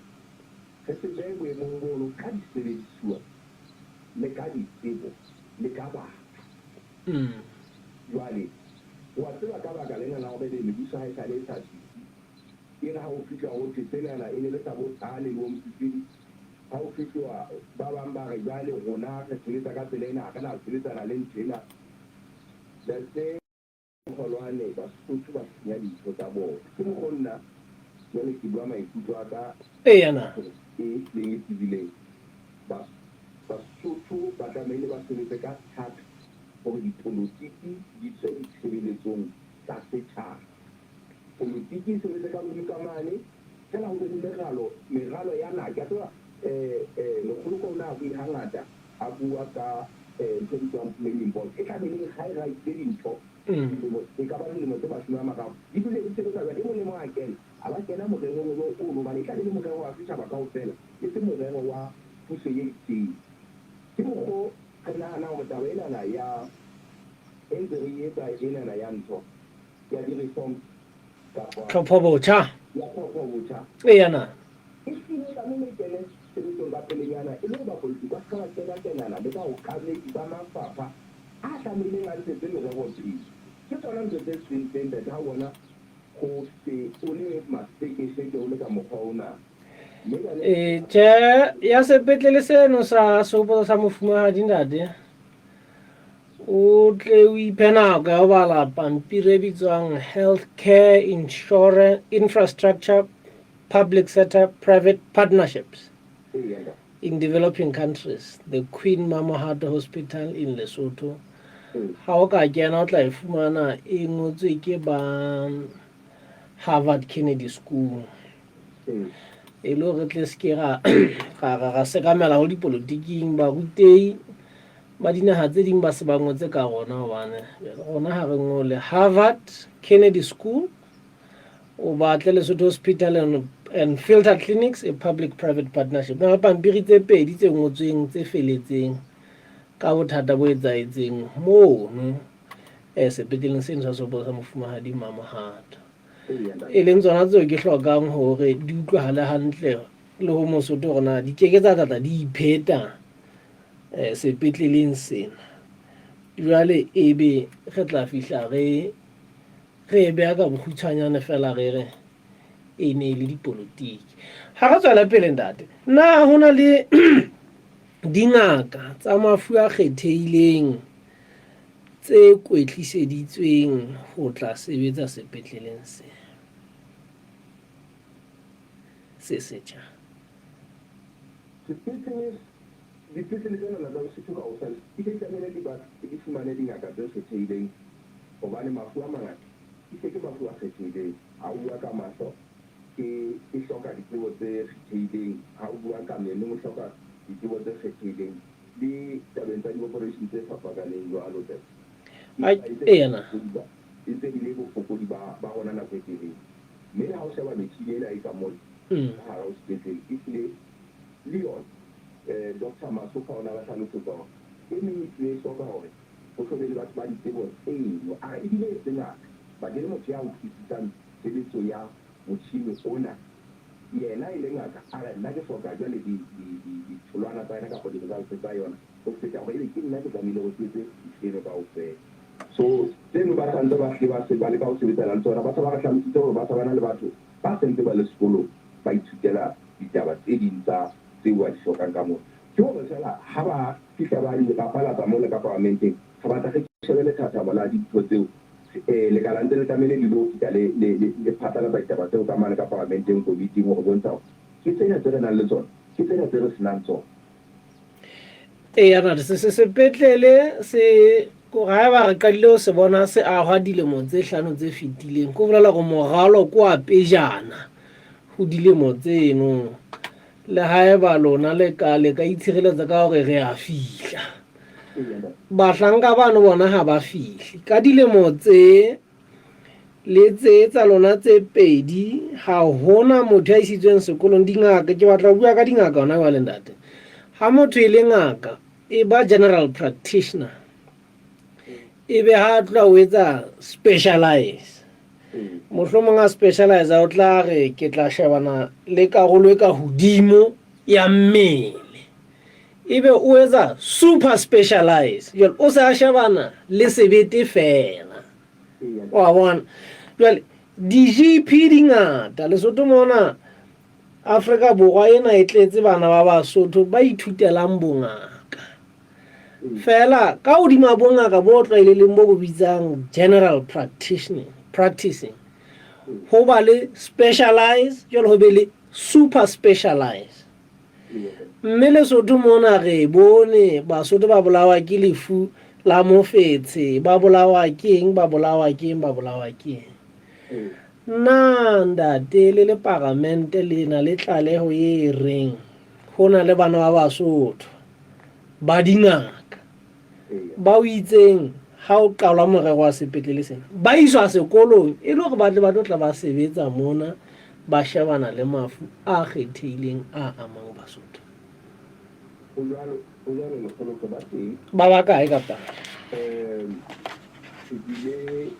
Speaker 2: re se behe boemong bono ka disebedisuwa le ka ditsebo le ka batho. Jwale, o a tseba ka baka lena la hore ebe mebuso ha esale e sa tsitsi, e re ha ho fihla ho thwe tsenana e ne le tsa bo Tshane le bo Mosisili, ha ho fihloa ba bang ba re jwale rona re sebetsa ka tsela ena, ha re na sebetsana le ntho ena. Ntate Kgolwane, Basotho ba senya dintho tsa bona. Ke mokgwa o nna jwale ke bua maikutlo a ka
Speaker 1: Eya na.
Speaker 2: e hlileng e tebileng. Basotho ba tlamehile ba sebetse ka thata hore dipolotiki di tswe ditshebeletsong tsa setjhaba. Polotiki e sebetse ka hodimo ka mane, feela ho be le meralo, meralo ya naha. Ke a tseba Lekgoloko o ne a bue hangata a bua ka ntho e bitswang planning board e tlamehileng ha e raitse dintho dilemo e ka ba dilemo tse 30 di dule di sebetsa jwang. E mong le mong a kena, a ba kena morerong ono ono hobane e tla be e le morero wa setjhaba kaofela, e se morero wa puso e itseng. Ke mokgo re nahanang hore taba enana ya e ntse re e etsa enana ya ntho ya di-reforms kapa
Speaker 1: Tlhopho botjha.
Speaker 2: ya tlhopho botjha.
Speaker 1: Eya na.
Speaker 2: E hlile e tlamehile e kene tshebetsong ka pelenyana e le hore bapolitiki ba se ka ba kena-kenana le baokamedi ba mafapha a tlamehileng a ntshetse merero pele. Ke tsona ntho tse sentseng ntate ha o bona ho se o le masekeseke o le ka mokgwa ona. Mme jwale.
Speaker 1: E, tjhe, ya sepetlele seno sa sehopotso sa mofumahadi ntate. O tle o iphe nako ya ho bala pampiri e bitswang Health Care Insurance Infrastructure Public Sector Private Partnerships in Developing Countries, the Queen Mamohato Hospital in Lesotho. Ha o ka kena o tla e fumana e ngotswe ke ba Harvard Kennedy School. E le hore tle se ke ra ra sekamela ho dipolotiking, barutehi ba dinaha tse ding ba se ba ngotse ka rona, hobane rona ha re ngole. Harvard Kennedy School, o batle Lesotho Hospital and Filter Clinics, a public private partnership. Na le pampiri tse pedi tse ngotsweng tse feletseng ka bothata bo etsahetseng mono sepetleleng seno sa Sopo sa Mofumahadi Mamohato, e leng tsona tseo ke hlokang hore di utlwahale hantle le ho Mosotho hore na di keke tsa tlatla di ipheta sepetleleng sena. Jwale ebe re tla fihla re re e beha ka bokgutshwanyane fela re re e ne e le dipolotiki. Ha re tswele pele ntate, na ho na le dingaka tsa mafu a kgethehileng tse kwetliseditsweng ho tla sebetsa sepetleleng se se setjha?
Speaker 2: Sepetlele, dipetlele tsena tsa Lesotho kaofela di tle di tlamehile di ba di fumane dingaka tse kgethehileng, hobane mafu a mangata e se ke mafu a kgethehileng. Ha o bua ka mahlo, ke e hloka ditsebo tse kgethehileng. Ha o bua ka meno, o hloka ditsebo tse kgethehileng. Le tabeng tsa di-operation tse fapakaneng jwalo tse
Speaker 1: Ena.
Speaker 2: E ntse e le bofokodi ba rona nako e telele. Mme ha o sheba metjhini ena e ka mona ka hara ho sepetlele, ehlile le yona Doctor Masopha o ne a ba hlalosetsa hore e meng e hlile e hloka hore ho hlo be le batho ba ditsebo tseno. A re ebile e se ngaka, but e le motho ya utlwisisang tshebetso ya motjhini ona. Yena e le ngaka, a re, Nna ke hloka jwale ditholwana tsa yona kapa di-results tsa yona ho feta hore ebe ke nna ke tlamehile hore ke etse ntho eno kaofela. So tseno ba sa ntse ba hlile ba se ba leka ho sebetsana le tsona. Ba se ba re hlalositse hore ba sa ba na le batho ba se ntse ba le sekolong ba ithutela ditaba tse ding tsa tseo ba di hlokang ka moo. Ke hore feela ha ba fihla ba di rapalatsa mole ka paramenteng, re batla re shebe lethathamo la dintho tseo lekala ntse le tlamehile le lo fihla le, le, le, le phatlalatsa ditaba tseo ka mane ka paramenteng komiting hore bontsha hore ke tsena tse re nang le tsona, ke tsena tse re se nang tsona.
Speaker 1: Eya, ntate, se se sepetlele se ko ga eba re qadile ho se bona se ahwa dilemo tse hlano tse fetileng, ko bolela gore moralo ko wa pejana ho dilemo tseno. Le ha eba lona le ka le ka itshireletsa ka hore re a fihla, bahlanka bano bona ha ba fihle ka dilemo tse le tse tsa lona tse pedi. Ha hona motho ya isitsweng sekolong dingaka. Ke batla ho bua ka dingaka hona jwale, ntate. Ha motho e le ngaka, e ba general practitioner, e be ha tloha o etsa specialize, mohlomong a specialize, o tla re ke tla shebana le karolo e ka hodimo ya mmele, ebe o etsa super specialize, jwale o se a shebana le sebete fela, wa bona. Jwale di-GP di ngata Lesotho mona. Afrika Borwa ena e tletse bana ba Basotho ba ithutelang bongaka fela. Ka hodima bongaka bo tlwaelehileng bo bo bitsang general practitioning, practicing, ho ba le specialize, jwale ho be le super specialize. Mme Lesotho mona re bone Basotho ba bolawa ke lefu la mofetshe, ba bolawa ke eng, ba bolawa ke eng, ba bolawa ke eng. Na ntate, le le paramente le na le tlaleho e reng ho na le bana ba Basotho ba dingaka ba o itseng ha o qalwa morero wa sepetlele sena ba iswa sekolong e le hore ba tle ba tlo tla ba sebetsa mona, ba shebana le mafu a kgethehileng a amang Basotho?
Speaker 2: Ho jwalo, ho jwalo, lekgolotlo ba teng.
Speaker 1: Ba bakae kapa?
Speaker 2: Re bile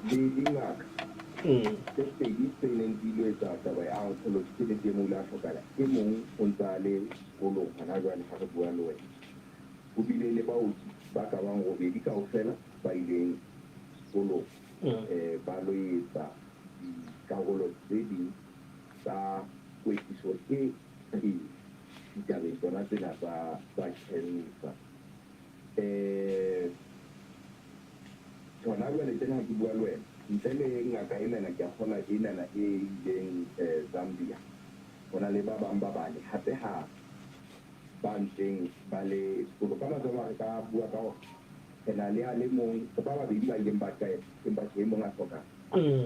Speaker 2: le dingaka tse pedi tse neng di ilo etsa taba ya oncology. Ke nnete, e mong o ile a hlokahala, e mong o ntse a le sekolong hona jwale ha re bua le wena. Ho bile le baoki ba ka bang robedi kaofela ba ileng sekolong ba lo etsa dikarolo tse ding tsa kwetliso e pele ditabeng tsona tsena tsa cancer. Um Hona jwale tjena ha ke bua le wena, ntle le ngaka enana ke a kgolwa enana e ileng Zambia, ho na le ba bang ba bane hape ha ba ntseng ba le sekolo. Ka mantswe a mang re ka bua ka hore re na le a le mong, ba babedi ba ileng ba qeta empa tjhe e mong a hlokahala.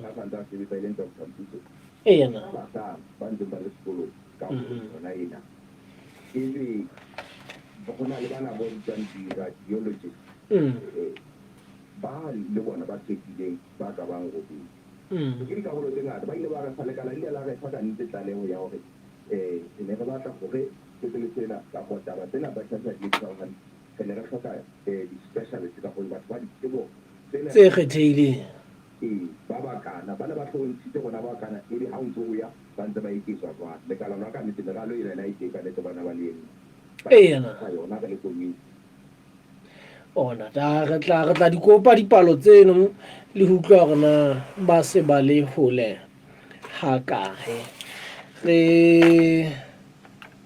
Speaker 2: A sa ntse a sebetsa e leng Doctor Mpuso.
Speaker 1: Eena.
Speaker 2: Ba bahlano ba ntseng ba le sekolong karolong yona ena. Ebe ho na le bana ba bitswang di-radiologist. Ba le bona ba qetileng ba ka bang robedi. Ke dikarolo tse ngata. Ba ile ba re fa, lekala le ile la re fa ka nnete tlaleho ya hore re ne re batla hore sepetlele sena kapa taba tsena tsa cancer di tshwarwe hantle. Re ne re hloka di-specialist kapa batho ba ditsebo tsena
Speaker 1: tse kgethehileng.
Speaker 2: Ee, ba bakana. Ba ne ba hlohontshitse rona ba bakana, ebe ha o ntso o ya ba ntse ba eketswa jwale. Lekala lona ka nnete meralo ena ena e teng ka nnete ba na ba le e nngwe. Ba
Speaker 1: Eena.
Speaker 2: fa yona re le komiti.
Speaker 1: Ona ta re tla re tla di kopa dipalo tseno le ho utlwa hore na ba se ba le hole hakae. Re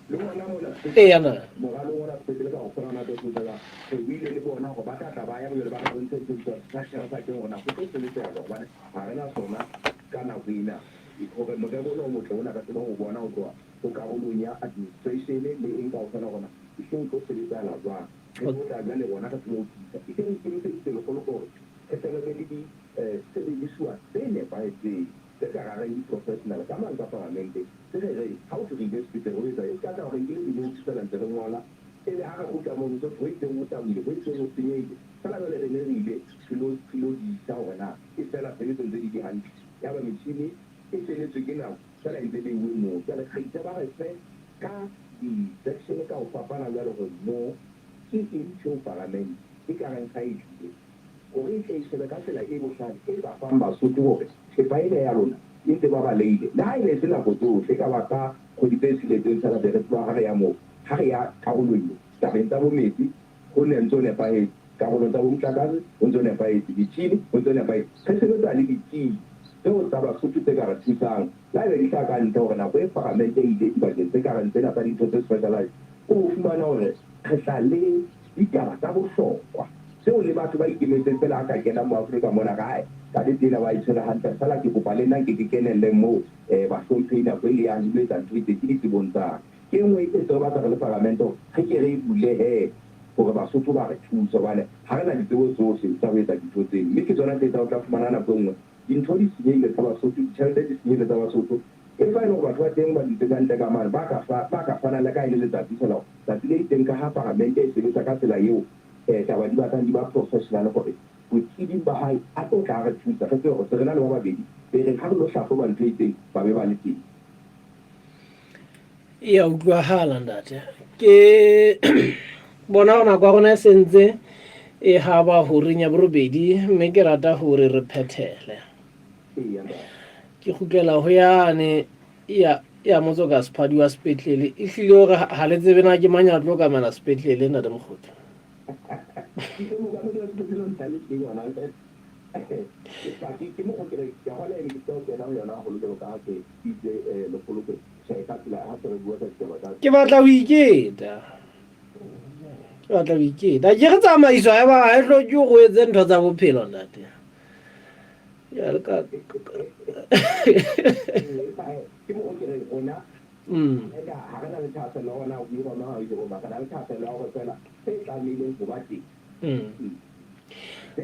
Speaker 2: Le hona mona
Speaker 1: Eya na.
Speaker 2: moralong ona sepetlele ka ho kgona hona tlo sebetsa re buile le bona hore ba tla tla ba ya jwale ba re bontshe ntho structure sa teng hore na ho tlo sebetseha jwang hobane ha re na sona ka nako ena hore morero ona o motle ona re tsebe ho bona ho tloha ho karolong ya administration le eng kaofela hore na ehlile o tlo sebetsahala jwang. Re tlo tla jwale rona re tsebe ho tiisa. E re ikemiseditse lekgolo ke hore re tle re be le di sebedisuwa tse nepahetseng tse ka rareng di-professional ka mantswe a palamente tse re reng ha o thwe re ile sepetlele ho etsa e se ka tla hore re nkile di-notes feela ntse re ngola ebe ha re kgutla mono ntse ho itseng ho tabohile ho itseng ho senyehile feela jwale re ne re ile re lo re lo di isa hore na e fela tshebetso ntse di le hantle yaba metjhini e feletswe ke nako feela e ntse e beuwe moo jwale re itse ba re fe ka di-section ka ho fapana jwale hore moo ke eng ntho eo palamente e ka reng ha e tlile hore e tle e shebe ka tsela e bohlale e ka fang Basotho hore thepa ena ya lona e ntse ba balehile le ha e ne e se nako tsohle e ka ba ka kgwedi tse tsheletseng feela be re tseba ha re ya moo ha re ya karolong e tabeng tsa bo metsi ho ne ntse ho nepahetse karolong tsa bo motlakase ho ntse ho nepahetse metjhini ho ntse ho nepahetse re sebetsa le ditsebi tseo tsa Basotho tse ka re thusang le haebe di hlaha ka ntle hore nako e paramente e ile dibakeng tse ka reng tsena tsa dintho tse specialized o bo fumana hore re tla le ditaba tsa bohlokwa tseo le batho ba ikemetseng feela ha ka kena mo Afrika mona ka hae ka nnete ena ba e tshwere hantle feela ke kopa le nna nke ke kenelle moo bahlomphehi nako e le yang le etsa ntho e itseng ke ditsebong tsa ka. Ke e nngwe e se re batla re le paramente hore re ke re e bule hee hore Basotho ba re thuse hobane ha re na ditsebo tsohle tsa ho etsa dintho tseno mme ke tsona tse etsang o tla fumana nako e nngwe dintho di senyehile tsa Basotho, ditjhelete di senyehile tsa Basotho empa e le hore batho ba teng ba dutse ka ntle ka mane ba ka fa ba ka fana le ka e le letsatsi feela hore tsatsi le itseng ka ha paramente e sebetsa ka tsela eo taba di batlang di ba professional hore botsebing ba hae a tlo tla a re thusa re tsebe hore se re na le ba babedi be reng ha re lo hlahloba ntho e itseng ba be ba le teng.
Speaker 1: E ya utlwahala ntate. Ke bona gore nako ya rona e sentse e haba horeng ya borobedi mme ke rata hore re phethele. Ke kgutlela ho yane ya ya motso ka sephadi wa sepetlele e hlile hore ha le tsebe na ke mang ya tlo kamela sepetlele ntate Mokgothu. Ke batla ho iketa. Ke batla ho iketa. Ke re tsamaiso ha eba ha e hloke hore o etse ntho tsa bophelo ntate. Jwale ka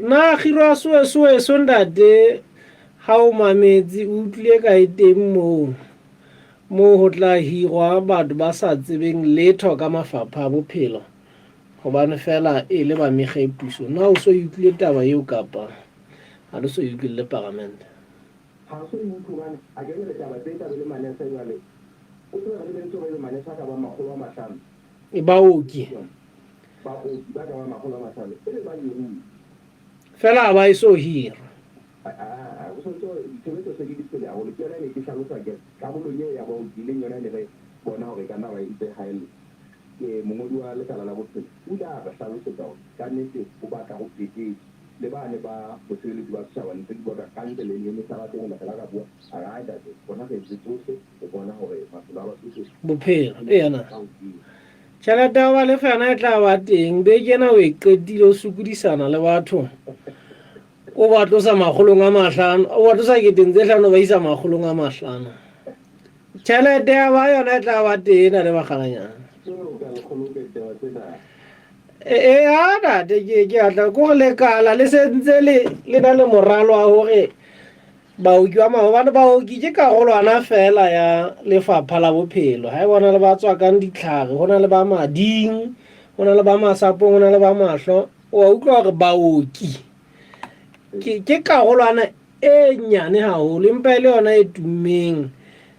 Speaker 1: Na kgiro soe soe ntate ha o mametse o utlwile kae teng moo moo ho tla hirwa batho ba sa tsebeng letho ka mafapha a bophelo hobane fela e le ba mekga e puso na o so e utlwile taba eo kapa ha le so e utlwile le paramente
Speaker 2: Ha so e utlwe hobane a ke re taba tse tla be le manese jwale o tsebe re lebeletse hore ebe manese a ka bang 500.
Speaker 1: E baoki.
Speaker 2: Baoki ba ka bang 500 ebe ba hiruwe.
Speaker 1: Fela ha ba e-so hirwe.
Speaker 2: Ho santse ditshebetso se di le pele haholo. Ke yona e ne ke hlalosa ke karolong eo ya baoki e leng yona e ne re bona hore e ka nna ba e ntse e haella. Ke mongodi wa lekala la bophelo o ile a re hlalosetsa hore kannete o batla ho phethetswe le bane ba bosebeletsi ba setjhaba ntse di bua ka kantle le mehlala teng re la ka bua a re ae ntate rona re entse tsohle ho bona hore maphelo a Basotho
Speaker 1: bophelo eya na
Speaker 2: ka hodimo.
Speaker 1: Tjhelete ya ho ba lefa yona e tla ba teng. Beke ena o e qetile o sokodisana le batho. O ba tlosa makgolong a mahlano, o ba tlosa keteng tse hlano ba isa makgolong a mahlano. Tjhelete ya ba yona e tla ba teng na le bakgalanyana. E a ntate ke ke atla ko re lekala le sentse le le na le moralo wa hore Baoki ba maobane, baoki ke karolwana fela ya lefapha la bophelo. Ha e bona le ba tswakang ditlhare, ho na le ba mading, ho na le ba masapong, ho na le ba mahlo. Wa utlwa hore baoki ke ke karolwana e nyane haholo empa e le yona e tummeng.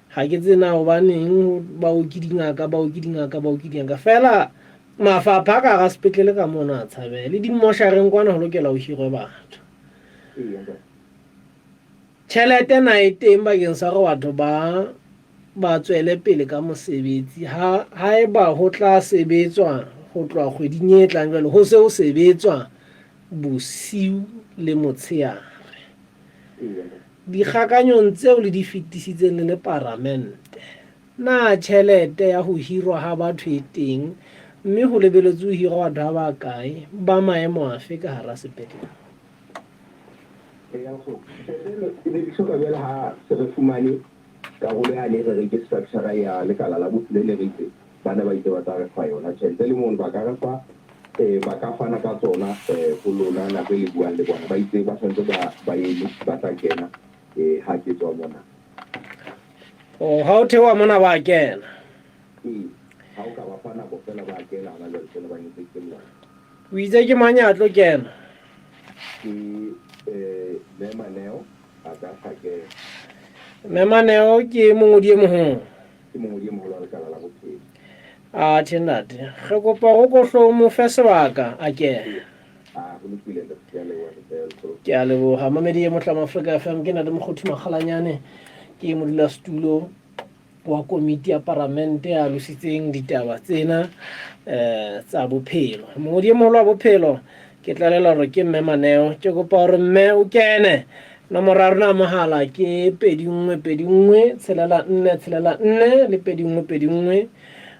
Speaker 1: Ha ke tsena hobaneng baoki dingaka, baoki dingaka, baoki dingaka. Fela mafapha a ka hara sepetlele ka mona a tshabeha. Le dimmoshareng kwana ho lokela ho hirwe batho. Tjhelete na e teng bakeng sa hore batho ba ba tswele pele ka mosebetsi ha haeba ho tla sebetswa ho tloha kgweding e tlang jwale ho se ho sebetswa bosiu le motsheare. Dikgakanyong tseo le di fetisitseng le le paramente, na tjhelete ya ho hirwa ha batho e teng mme ho lebeletswe ho hirwa batho ba bakae ba maemo afe ka hara sepetlele?
Speaker 2: Eya nkgono. Tjhelete e ne di hloka jwale ha se re fumane karolo yane e re reng ke structure ya lekala la bophelo e ne re itse bana ba itse ba tla re fa yona tjhelete le mono ba ka re fa eh, ba ka fana ka tsona eh, ho lona nako e le buang le bona ba itse ba santse ba ba eme ba tla kena eh, ha ke tswa mona.
Speaker 1: Oh, ha o theoha mona ba kena.
Speaker 2: Ee, ha o ka ba fa nako fela ba kena hona jwale fela ba ntse ke mona.
Speaker 1: O itse ke mang ya tlo kena?
Speaker 2: Ke eh, Mme Maneo a ka hlakela.
Speaker 1: Mme Maneo ke mongodi e moholo.
Speaker 2: Ke mongodi e moholo wa lekala la bophelo.
Speaker 1: A tjhe ntate, re kopa go ko hlo mo fe sebaka a kene.
Speaker 2: Ah, ho lokile ntate, ke a leboha ntate.
Speaker 1: Ke a leboha. Mamedi e mohlama Afrika FM ke ntate Mokgothu Makgalanyane ke modulasetulo wa komiti ya paramente ya alositseng ditaba tsena um tsa bophelo. Mongodi e moholo wa bophelo ke tlalela hore ke mme Maneo. Ke kopa hore mme o kene. Nomoro ya rona ya mohala ke 21 21 tshelela 4 tshelela 4 le 21 21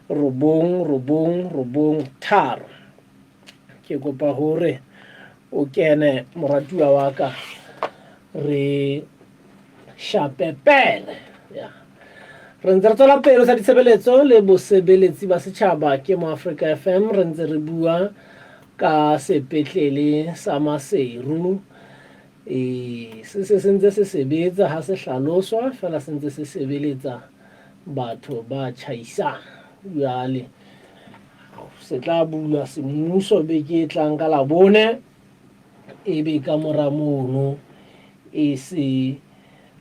Speaker 1: robong robong robong tharo. Ke kopa hore o kene moratuwa wa ka re shape pere ya re ntse re tswela pele sa ditshebeletso le bosebeletsi ba setjhaba ke mo Africa FM re ntse re bua ka sepetlele sa Maseru e se se ntse se sebetsa ha se hlaloswa fela se ntse se sebeletsa batho ba tjhaisang jwale se tla bulwa semmuso beke e tlang ka Labone ebe ka mora mono e se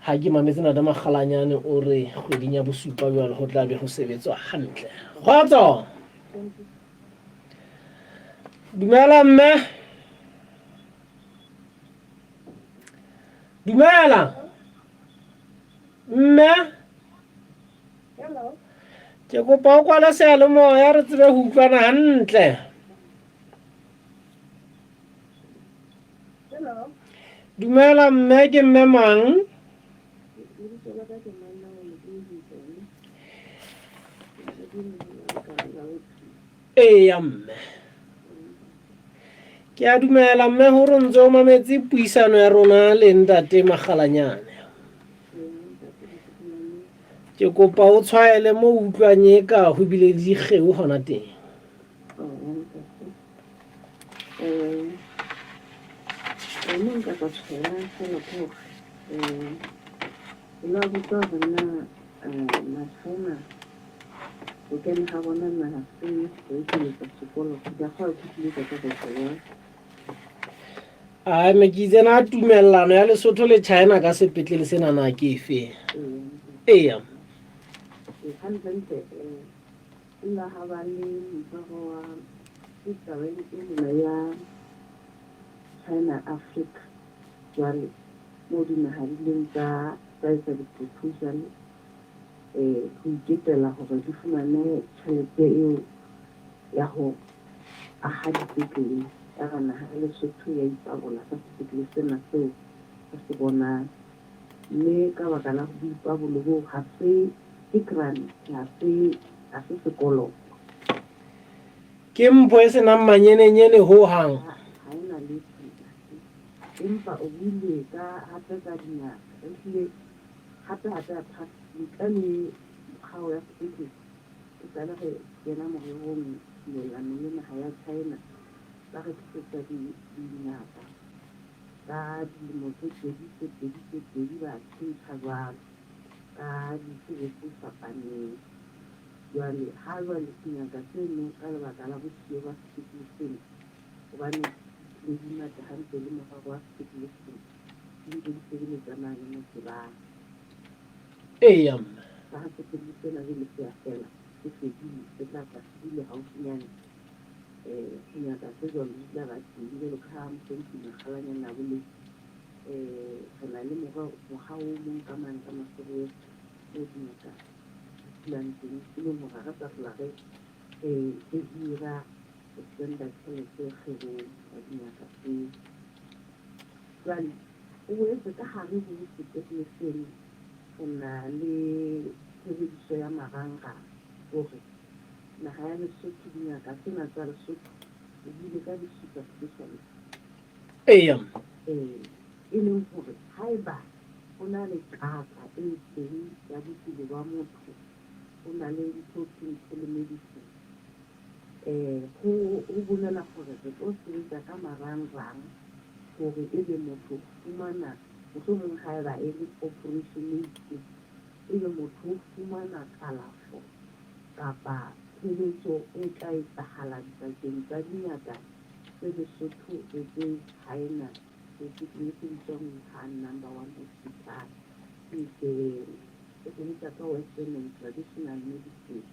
Speaker 1: ha ke mametse nata Makgalanyane o re kgweding ya bosupa jwale ho tla be ho sebetswa hantle. Kgotso! Dumela mme. Dumela. Mme. Ke kopa o kwale seyalemoya re tsebe ho utlwana hantle. Dumela mme ke mme mang? Eya mme. Ke a dumela mme gore ntse o mametse puisano ya rona le ntate Magalanyane. Ke kopa o tshwaele mo utlwang e ka ho bile le dikgeo hona teng.
Speaker 3: Mo nka ka tshwara fela ke hore o la botsa hore na ma-China ho kena ha bona na se ho ekeletsa sekoloto. Ke a kgolwa ke tlile ka ka jwang.
Speaker 1: Ai me ke itse na tumellano ya Lesotho le China ka sepetlele sena na ke efe? Eya.
Speaker 3: Hantle-ntle Lla ha ba le morero wa ke taba ena ya China Africa jwale moo dinaha di ileng tsa tsa etsa di-proposal ho iketela hore di fumane tjhelete eo ya ho aha dipetlele. Ya ba naha ya Lesotho ya ipabola ka sepetlele sena seo re se bonang. Mme ka baka la boipabolo boo ha se ke grant, ha se ha se sekoloto.
Speaker 1: Ke mpho e senang manyenenyene ho hang.
Speaker 3: Ha e na letho ntate. Empa o buile ka hape ka dingaka. Ehlile hape hape apart ntle le mokgao ya sepetlele e sale re kena morerong tumellanong le naha ya China ba re tlisetsa dingaka ka dilemo tse pedi tse pedi tse pedi ba tjhentjha jwalo ka ditsebo tse fapaneng. Jwale ha jwale dingaka tseno ka lebaka la bosiyo ba sepetlele sena hobane di di ngata hantle le morero wa sepetlele sena di ntse di sebeletsa mane Motebang.
Speaker 1: Eya mme.
Speaker 3: Ka ha sepetlele sena jwale se a fela, se fedile, se tla tla se dule haufinyane. Dingaka tse jwalo di tla ba teng jwalo ka ha mohlomphehi Makgalanyane a boletse. Re na le mokga o mong ka mane ka Maseru West moo dingaka di dulang teng, e leng hore ha re sa hlola re hira re spenda tjhelete kgwebong ya dingaka tseo. Jwale o boetse ka hare ho sepetlele seno re na le tshebediso ya marangrang hore naha ya Lesotho dingaka tsena tsa Lesotho o buile ka di-super specialist.
Speaker 1: Eya.
Speaker 3: E leng hore haeba ho na le qaka e teng ya bophelo ba motho, ho na le ntho e thweng telemedicine. Ho bolela hore re tlo sebetsa ka marangrang hore ebe motho o fumana mohlomong haeba e le operation e itseng, ebe motho o fumana kalafo kapa tshebetso e tla etsahala dipakeng tsa dingaka tse Lesotho le tse China sepetlele se bitswang Wuhan Number One Hospital. E sebetsa ka Western and traditional medicine.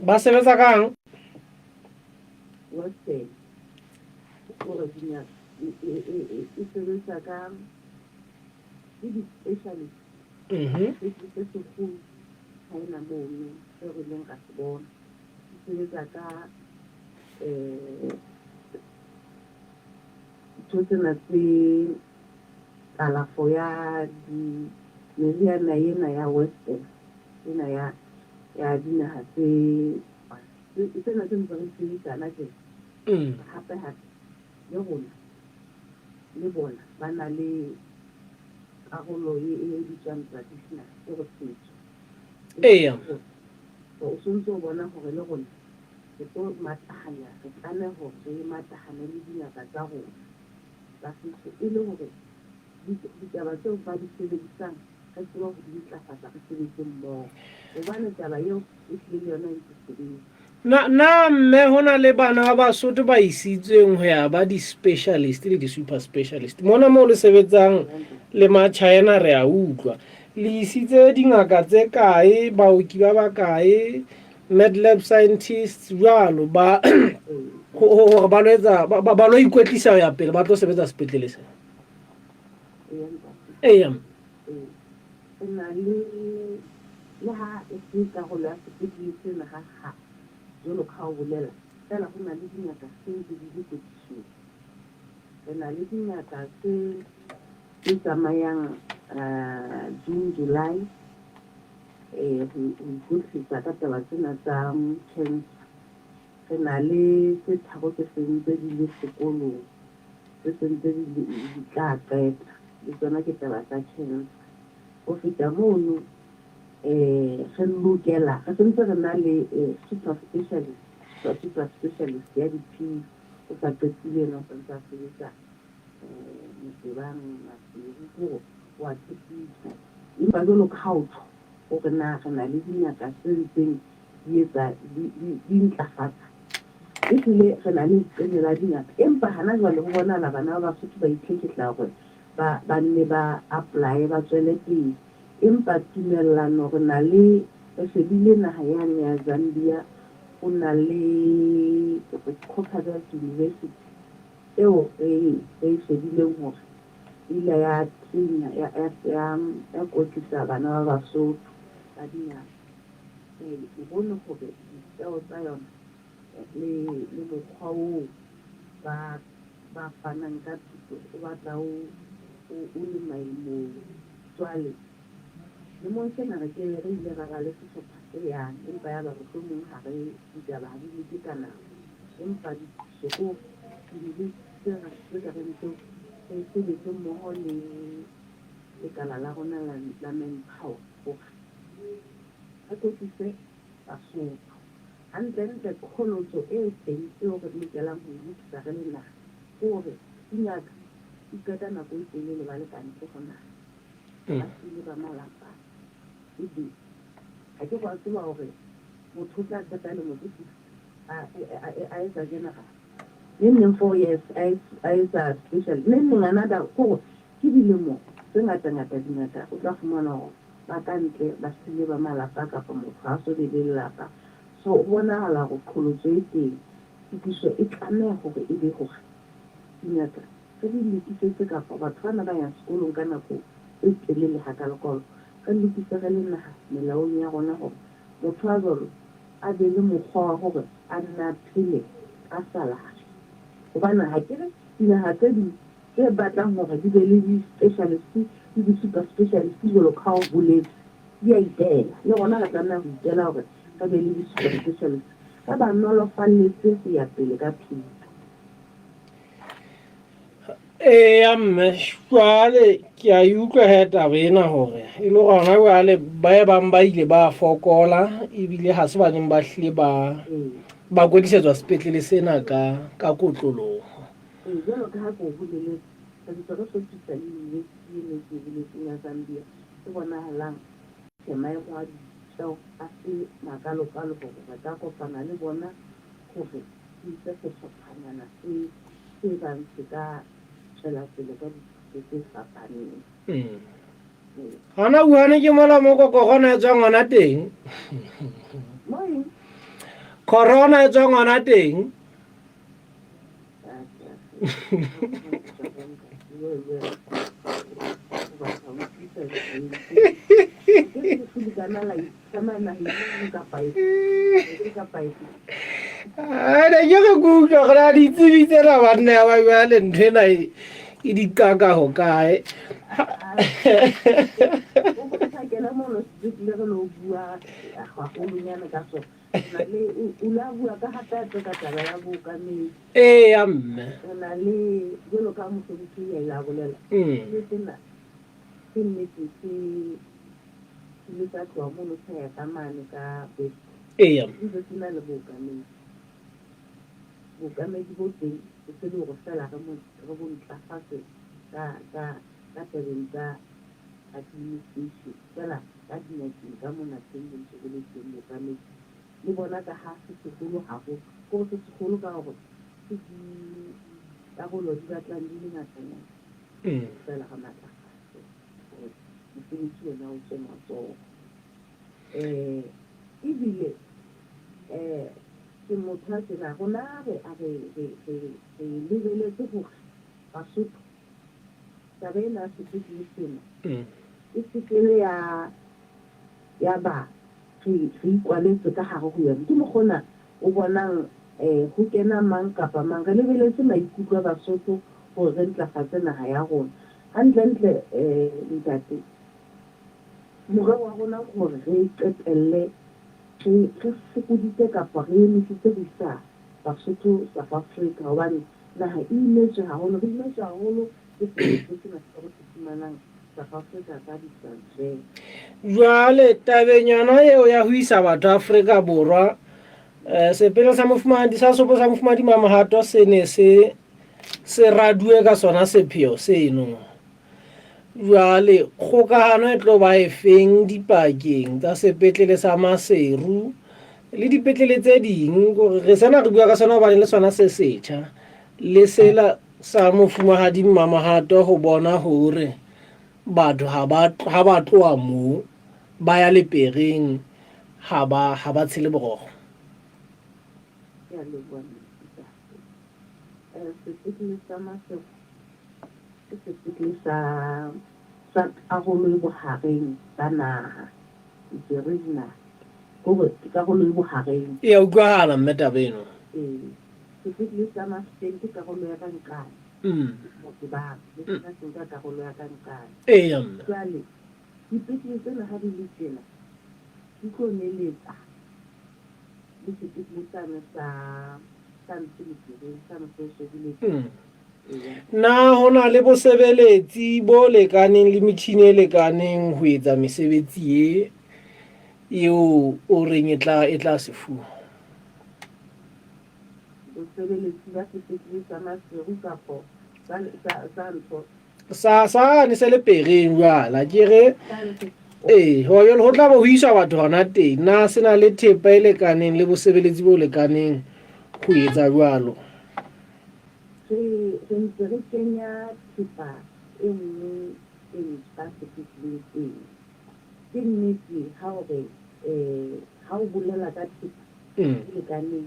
Speaker 1: Ba sebetsa kang?
Speaker 3: Western hore dingaka e sebetsa ka ke di-specialist. Sepetlele se seholo China mono seo re ileng ra se bona. Se sebetsa ka ntho tsena tse kalafo ya di meriana ena ya Western ena ya ya dinaha tse tsena tse ntse re sebetsana tjena. Hape hape le rona le bona ba na le karolo e bitswang traditional ke re setso.
Speaker 1: Eya.
Speaker 3: O sontso o bona hore le rona re tlo matahanya re tlameha hore re matahane le dingaka tsa rona tsa setso e le hore ditaba tseo ba di sebedisang re tsebe ho di ntlafatsa re sebetse mmoho hobane taba eo e hlile le yona e ntse sebetsa.
Speaker 1: Na mme ho na le bana ba Basotho ba isitsweng ho ya ba di-specialist le di-super specialist mona moo le sebetsang le ma-China re a utlwa le isitse dingaka tse kae baoki ba bakae mad lab scientists jwalo ba hore ba lo etsa ba lo ikwetlisa ho ya pele ba tlo sebetsa sepetlele se. Eya.
Speaker 3: Re na le le ha e se karolo ya sepetlele sena ha ha jwalo ka ha o bolela feela ho na le dingaka tse ntse di le kwetlisong. Re na le dingaka tse tse tsamayang June, July ho ikwetlisa ka taba tsena tsa cancer. Re na le tse tharo tse seng tse di le sekolong tse seng tse di tla qeta le tsona ke taba tsa cancer. Ho feta mono re lokela re sentse re na le super specialist super specialist ya di-P o sa qetile yena o santse a sebetsa Motebang Maseru hore wa tshepisa. Empa jwalo ka ha o tjho hore na re na le dingaka tse ntseng di etsa di ntlafatsa ehlile re na le leqeme la dingaka empa hana jwale ho bonahala bana ba Basotho ba itlhekehla hore ba nne ba apply ba tswele pele. Empa tumellano re na le re shebile naha yane ya Zambia ho na le Copperbelt University eo re e shebileng hore e ile ya train-a ya kwetlisa bana ba Basotho ba dingaka. Re bone hore ditjeho tsa yona le mokgwa oo ba fanang ka thuto o batla o le maemong. Jwale lemong sena re ke re ile ra ba le sehlopha se yang empa ya ba mohlomong ha re ditaba ha di loke ka nako. Empa ditokiso ke hore diyunivesithi tse ka reng tseo re sebetse mmoho le lekala la rona la manpower hore re kwetlise Basotho. Hantlentle qholotso e teng eo re lokelang ho e lokisa re le naha ke hore dingaka di qeta nako e telele ba le kantle ho naha, ba siile ba malapa. Ebe ha ke wa tseba hore motho o tla qeta lemo tse 60 a etsa general, neng neng 4 years a etsa special, neng neng another, kore ke dilemo tse ngata ngata. Dingaka o tla fumana hore ba ka ntle, ba siile ba malapa, kapa motho ha so be le lelapa. So ho bonahala hore qholotso e teng. Tokiso e tlameha hore e be hore dingaka re di lokisetse, kapa batho bana ba yang sekolong ka nako e telele hakalokalo, re lokise re le naha melaong ya rona hore motho a jwalo a be le mokgwa wa hore a nna a phele ka salary, hobane ha ke re dinaha tse ding tse batlang hore di be le di-specialist le di-super specialist, jwalo ka ha o boletse, di a itela. Le rona re tlameha ho itela hore re be le di-super specialist, re ba nolofalletse ho ya pele ka thuto.
Speaker 1: Eya mme, jwale ke a e utlwa he taba ena hore e le gona jwale ba bang ba ile ba fokola, ebile ha se ba neng ba hlile ba kwetlisetswa sepetlele sena ka kotloloho.
Speaker 3: Ee, jwalo ka ha ke o boleletse, re ntse re hlophisa le university eno e ke e boletseng ya Zambia, e bonahalang maemo a ditjeo a se makalokalo hore re ka kopana le bona hore re ise sehlophanyana se bang se ka tswela pele ka dithuto tse fapaneng.
Speaker 1: Gona buane ke mola mo ko corona e tswang gona teng.
Speaker 3: Mo eng?
Speaker 1: Corona e tswang gona teng.
Speaker 3: Ah, batla ho utlwisa ke le kana la itshema naheng e nngwe kapa efe.
Speaker 1: Ne ke re ke utlwa gore a ditsebi tsena banna ya ba jale ntho ena e di qaka ho kae.
Speaker 3: O kena mono sepetlele re lo bua haholonyana ka sona. Na le o la bua ka hape ka taba ya bookamedi.
Speaker 1: Eya mme.
Speaker 3: Re na le jwalo ka mohlomphehia ile a bolela, le sena ke nnete, se ile sa tloha mono sa ya ka mane ka West. Ntse se na le bookamedi. Bookamedi bo teng e se le hore feela re bo ntlafatse ka tabeng tsa administration feela, ka dingakeng ka mona teng bo ntse bo le teng bookamedi le bona, ka ha se seholo haholo, kore se seholo ka hore ke dikarolo di batlang di le ngatanyana. Feela re matlafatse hore mosebetsi ona o tswe matsoho. Ebile ke motho a tjena, rona re lebeletse hore Basotho taba ena ya sepetlele sena e se ke ya ba re ikwaletse ka hare ho yona. Ke mokgwa ona o bonang ho kena mang kapa mang. Re lebeletse maikutlo a Basotho hore re ntlafatse naha ya rona. Hantlentle, ntate, morero wa rona ke hore re qetelle re fokoditse kapa re emisitse ho isa Basotho South Africa, hobane naha e imetswe haholo. Re imetswe haholo ke sekoloto sena seo re se fumanang South Africa ka di-transfer.
Speaker 1: Jwale tabeng yona eo ya ho isa batho Afrika Borwa, sepetlele sa mofumahadi sa Sopo sa mofumahadi Mamohato se ne se raduwe ka sona sepheo seno. Jwale kgokahano e tlo ba efeng dipakeng tsa sepetlele sa Maseru le dipetlele tse ding? Kore re sena re bua ka sona hobane le sona se setjha le sela sa mofumahadi Mmamohato, ho bona hore batho ha ba tloha moo ba ya lepereng ha ba tshele borokgo.
Speaker 3: Ke a leboha, ntate. Sepetlele sa Maseru ke sepetlele sa karolo e bohareng ba naha. It's a regional. Hore ke karolo e bohareng.
Speaker 1: E a utlwahala mme taba eno.
Speaker 3: Ee. Sepetlele sa Mafikeng ke karolo ya ka nqane. Motse ba le sona se nka karolo ya ka nqane.
Speaker 1: Eya mme.
Speaker 3: Jwale dipetlele tsena ha di le tjena di tlo neletsa le sepetlele sane sa sa ntho lepereng sa ntho o shebile teng. Eya.
Speaker 1: Na ho na le bosebeletsi bo lekaneng le metjhini e lekaneng ho etsa mesebetsi e eo o reng e tla e tla se fuwa?
Speaker 3: Bosebeletsi ba sepetlele sa Maseru kapo sa, sa, sa ntho.
Speaker 1: Sa sane se le pereng jwale a ke re ee ho jwale ho tla be ho iswa batho hona teng. Na se na le thepa e lekaneng le bosebeletsi bo lekaneng ho etsa jwalo?
Speaker 3: Re, re ntse re kenya thepa e nngwe e ntjha sepetleleng sena. Ke nnete ha o re ha o bolela ka thepa e lekaneng,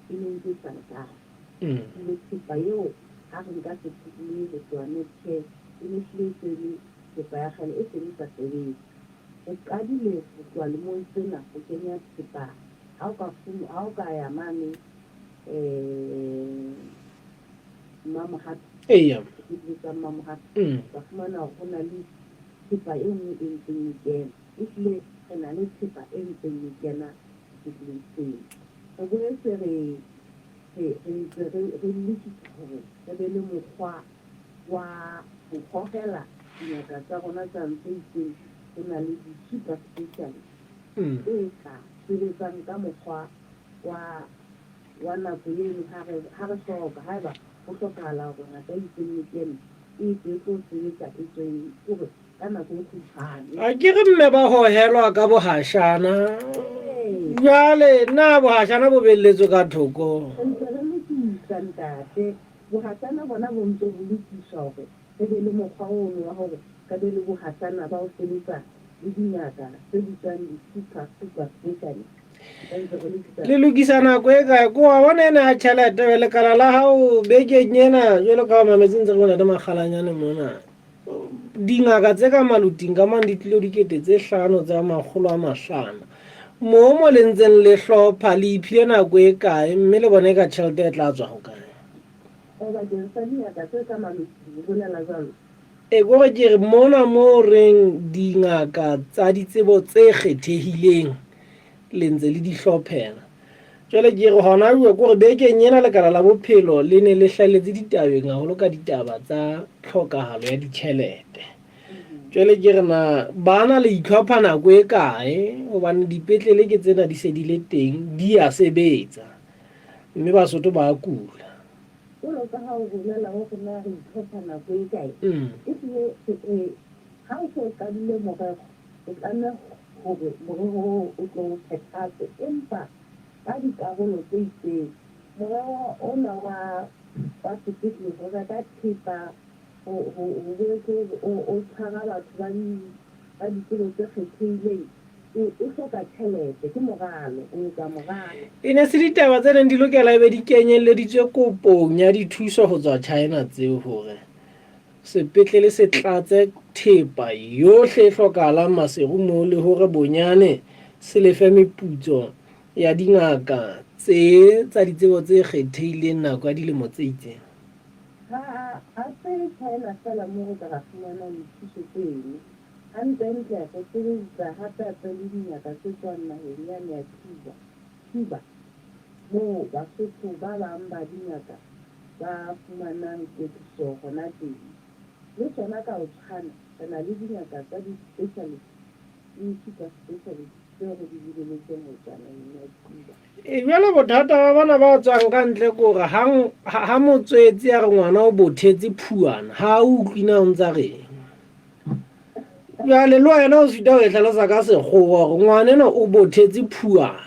Speaker 3: e ne ntse e sa lekana. Ebile thepa eo ha re nka sepetlele ho tloha Netcare, e ne hlile e se e le thepa ya kgale e seng e sa sebetse. Re qadile ho tloha lemong sena ho kenya thepa. Ha o ka ha o ka ya mane Mmamohato,
Speaker 1: Eya.
Speaker 3: sepetlele sa Mmamohato, o tla fumana hore ho na le thepa e nngwe e ntseng e kena. Ehlile re na le thepa e ntseng e kena sepetleleng seo. Re boetse re, re, re ntse re, re lokisa hore re be le mokgwa wa ho hohela dingaka tsa rona tsa ntho e itseng. Ho na le di-super specialist tse ka sebetsang ka mokgwa wa, wa nako eno ha re, ha re hloka. Haeba ho hlokahala hore ngaka e itseng e kene, e tle e tlo sebetsa e tswe e, kore ka nako e kgutshwane.
Speaker 1: A ke re mme ba hohelwa ka bohashana. Jwale na bohashana bo belletswe ka thoko?
Speaker 3: Re ntse re lokisa ntate. Bohashana bona bo ntse bo lokiswa hore re be le mokgwa ono wa hore re be le bohashana ba ho sebetsa le dingaka tse bitswang di-super, super specialist. Re ntse re lokisa.
Speaker 1: Le lokisa nako e kae? Ko wa bona ena ya tjhelete, lekala la hao bekeng ena, jwalo ka ha o mametse ntse re bona le makgalanyane mona. Dingaka tse ka maloting ka mane di tlilo 5500. Moo mo le ntseng le hlopha, le iphile nako e kae mme le bona eka tjhelete e tla tswa hokae?
Speaker 3: O bakeng sa dingaka tse ka maloting, o bolela jwalo?
Speaker 1: E, kore ke re mona moo reng dingaka tsa ditsebo tse kgethehileng le ntse le di hlophela. Jwale ke re hona jwale kore bekeng ena lekala la bophelo le ne le hlahelletse ditabeng haholo ka ditaba tsa tlhokahalo ya ditjhelete. Jwale ke re na bana le itlhopha nako e kae hobane dipetlele ke tsena di se di le teng di a sebetsa mme Basotho ba a kula.
Speaker 3: Jwalo ka ha o bolela hore na re itlhopha nako e kae, ehlile ha o so qadile morero o tlameha hore morero oo o tlo o phethatse empa ka dikarolo tse itseng. Morero ona wa wa sepetlele ho reka thepa, ho ho ho boetse o o tshwara batho ba di ba ditsebo tse kgethehileng, o o hloka tjhelete. Ke moralo, o etsa moralo.
Speaker 1: E ne se ditaba tse neng di lokela ebe di kenyelleditswe kopong ya dithuso ho tswa China tseo hore sepetlele se tlatse thepa yohle e hlokahalang Maseru moo le hore bonyane se lefe meputso ya dingaka tse tsa ditsebo tse kgethehileng nako ya dilemo tse itseng.
Speaker 3: Ha ha se China feela moo re ka ra fumanang dithuso tseno. Hantlentle re sebedisa hapehape le dingaka tse tswang naheng yane ya Cuba, Cuba, moo Basotho ba bang ba dingaka ba fumanang kwetliso hona teng. Le tsona ka ho tshwana, re na le dingaka tsa di-specialist le di-super specialist tseo re di lebeletseng ho tswa naheng ya Cuba.
Speaker 1: E, jwale bothata ba bana ba tswang ka ntle ke hore hang ha motswetse a re ngwana o bothetse phuana, ha a utlwe na o ntsa reng. Jwale le wena o sita ho e hlalosa ka sekgowa hore ngwana enwa o bothetse phuana.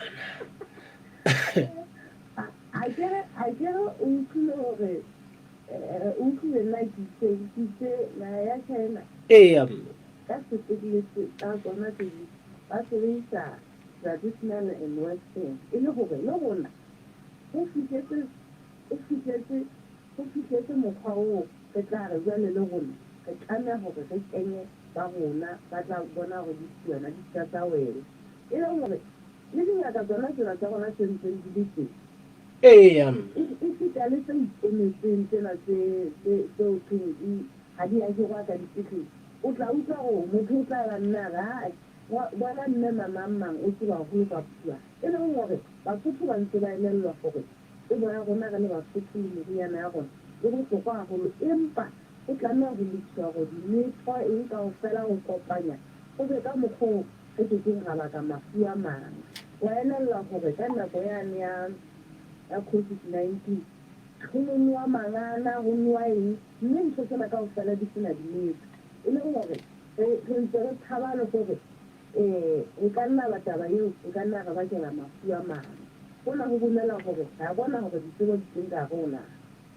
Speaker 3: Akere akere o utlwile hore o utlwile nna ke itse ke itse naha ya China
Speaker 1: Eya mme.
Speaker 3: ka sepetlele tsa tsona tse ding ba sebedisa traditional and western e le hore le rona ho fihletse o fihletse ho fihletse mokgwa oo re tla re jwale le rona re tlameha hore re kenye ba rona ba tla bona hore ditsuana di ska tsa wela e leng hore le dingaka tsona tsena tsa rona tse ntseng di le teng.
Speaker 1: Eya mme.
Speaker 3: Esita le tse ikemetseng tsena tse tse tse ho thweng di ha di a hirwa ka dipetlele, o tla utlwa hore motho o tla ba nna a re, Aa, bona mme mamang mang o tseba haholo ka phuana. E leng hore Basotho ba ntse ba elellwa hore Tsebo ya rona re le Basotho le meriana ya rona e bohlokwa haholo empa ho tlameha ho lokiswa hore dimetho eng kaofela ho kopanya ho be ka mokgwa oo re ke keng ra baka mafu a mang. Wa elellwa hore ka nako yane ya ya Covid-19 ho no nowa mangana, ho nowa eng mme ntho tsena kaofela di sena dimetho. E leng hore re re ntse re tshaba le hore E ka nna ba taba eo e ka nna ya re bakela mafu a mang. Hona ho bolela hore re a bona hore ditsebo di teng ka hare ho naha.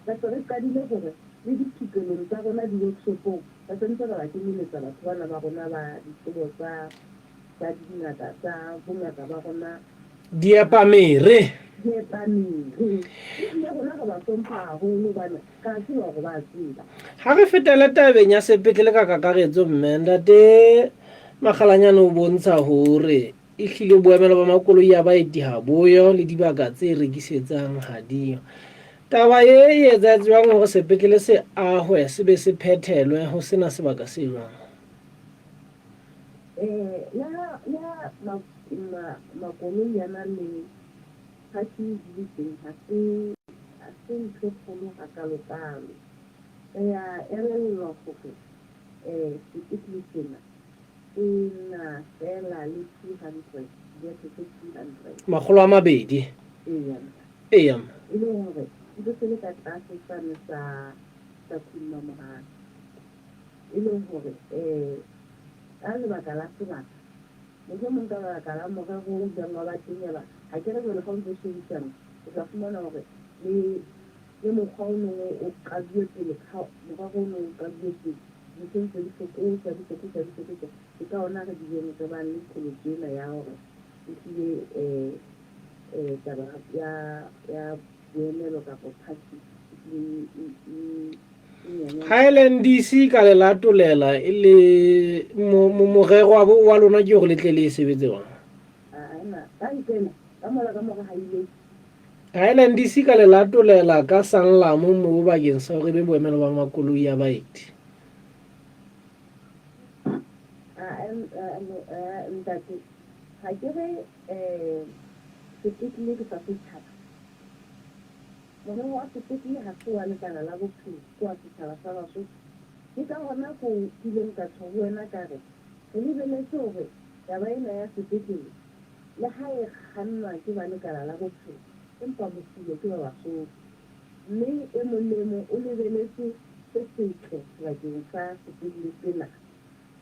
Speaker 3: Re se re qadile hore le dithupelong tsa rona di-workshopong re se ntse re ba kenyeletsa batho bana ba rona ba ditsebo tsa tsa dingaka tsa bongaka ba rona.
Speaker 1: Diepamere.
Speaker 3: Diepamere. Ebile rona re ba hlompha haholo hobane re a tseba hore ba a tseba.
Speaker 1: Ha re fetele tabeng ya sepetlele ka kakaretso mme ntate Makgalanyane o bontsha hore ehlile boemelo ba makoloi a baeti ha boyo le dibaka tse rekisetsang ha diyo. Taba e e etsahetse jwang hore sepetlele se ahwe se be se phethelwe ho sena sebaka se jwang?
Speaker 3: Eh, le ha le ha makoloi a na le parking di le teng ha se ha se ntho e kgolo hakalo-kalo. Re a elellwa hore Sepetlele sena se na feela le 200, dibethe tse 200.
Speaker 1: 200.
Speaker 3: Eya.
Speaker 1: Eya.
Speaker 3: E leng hore ntse se le ka tlase sane sa sa Queen Mamorare. E leng hore ka lebaka la sebaka, mohlomong ka lebaka la morero o ileng wa ba teng ya ba ha ke re jwale ha o ntso shebisana o tla fumana hore le Le mokgwa o neng o qaduwe pele, morero o neng o qaduwe pele, dintho ntse di fokotswa, di fokotswa, di fokotswa. Ke ka hona re bileng re bang le qholotso ena ya hore ehlile taba ya, ya boemelo kapa party ehlile e, e, e nyanya.
Speaker 1: Ha LNDC ka le latolela e le morero wa lona ke hore le tle le e sebetse jwang?
Speaker 3: Aa, ka nqena, ka mola ka mora ha ile.
Speaker 1: Highland DC ka le latolela ka Sanlam moo bakeng sa hore e be boemelo ba makoloi a baeti.
Speaker 3: Ntate, ga ke re sepetlele ke sa setšhaba. Morero wa sepetlele ga se wa lekala la bophelo, ke wa setšhaba sa Basotho. Ke ka gona ko kileng ka tjho ho wena ka re, re lebeletse hore taba ena ya sepetlele Le ha e kgannwa ke ba lekala la bophelo, empa mosuwe ke ba Basotho. Mme e mong le e mong o lebeletse se setle sebakeng sa sepetlele sena.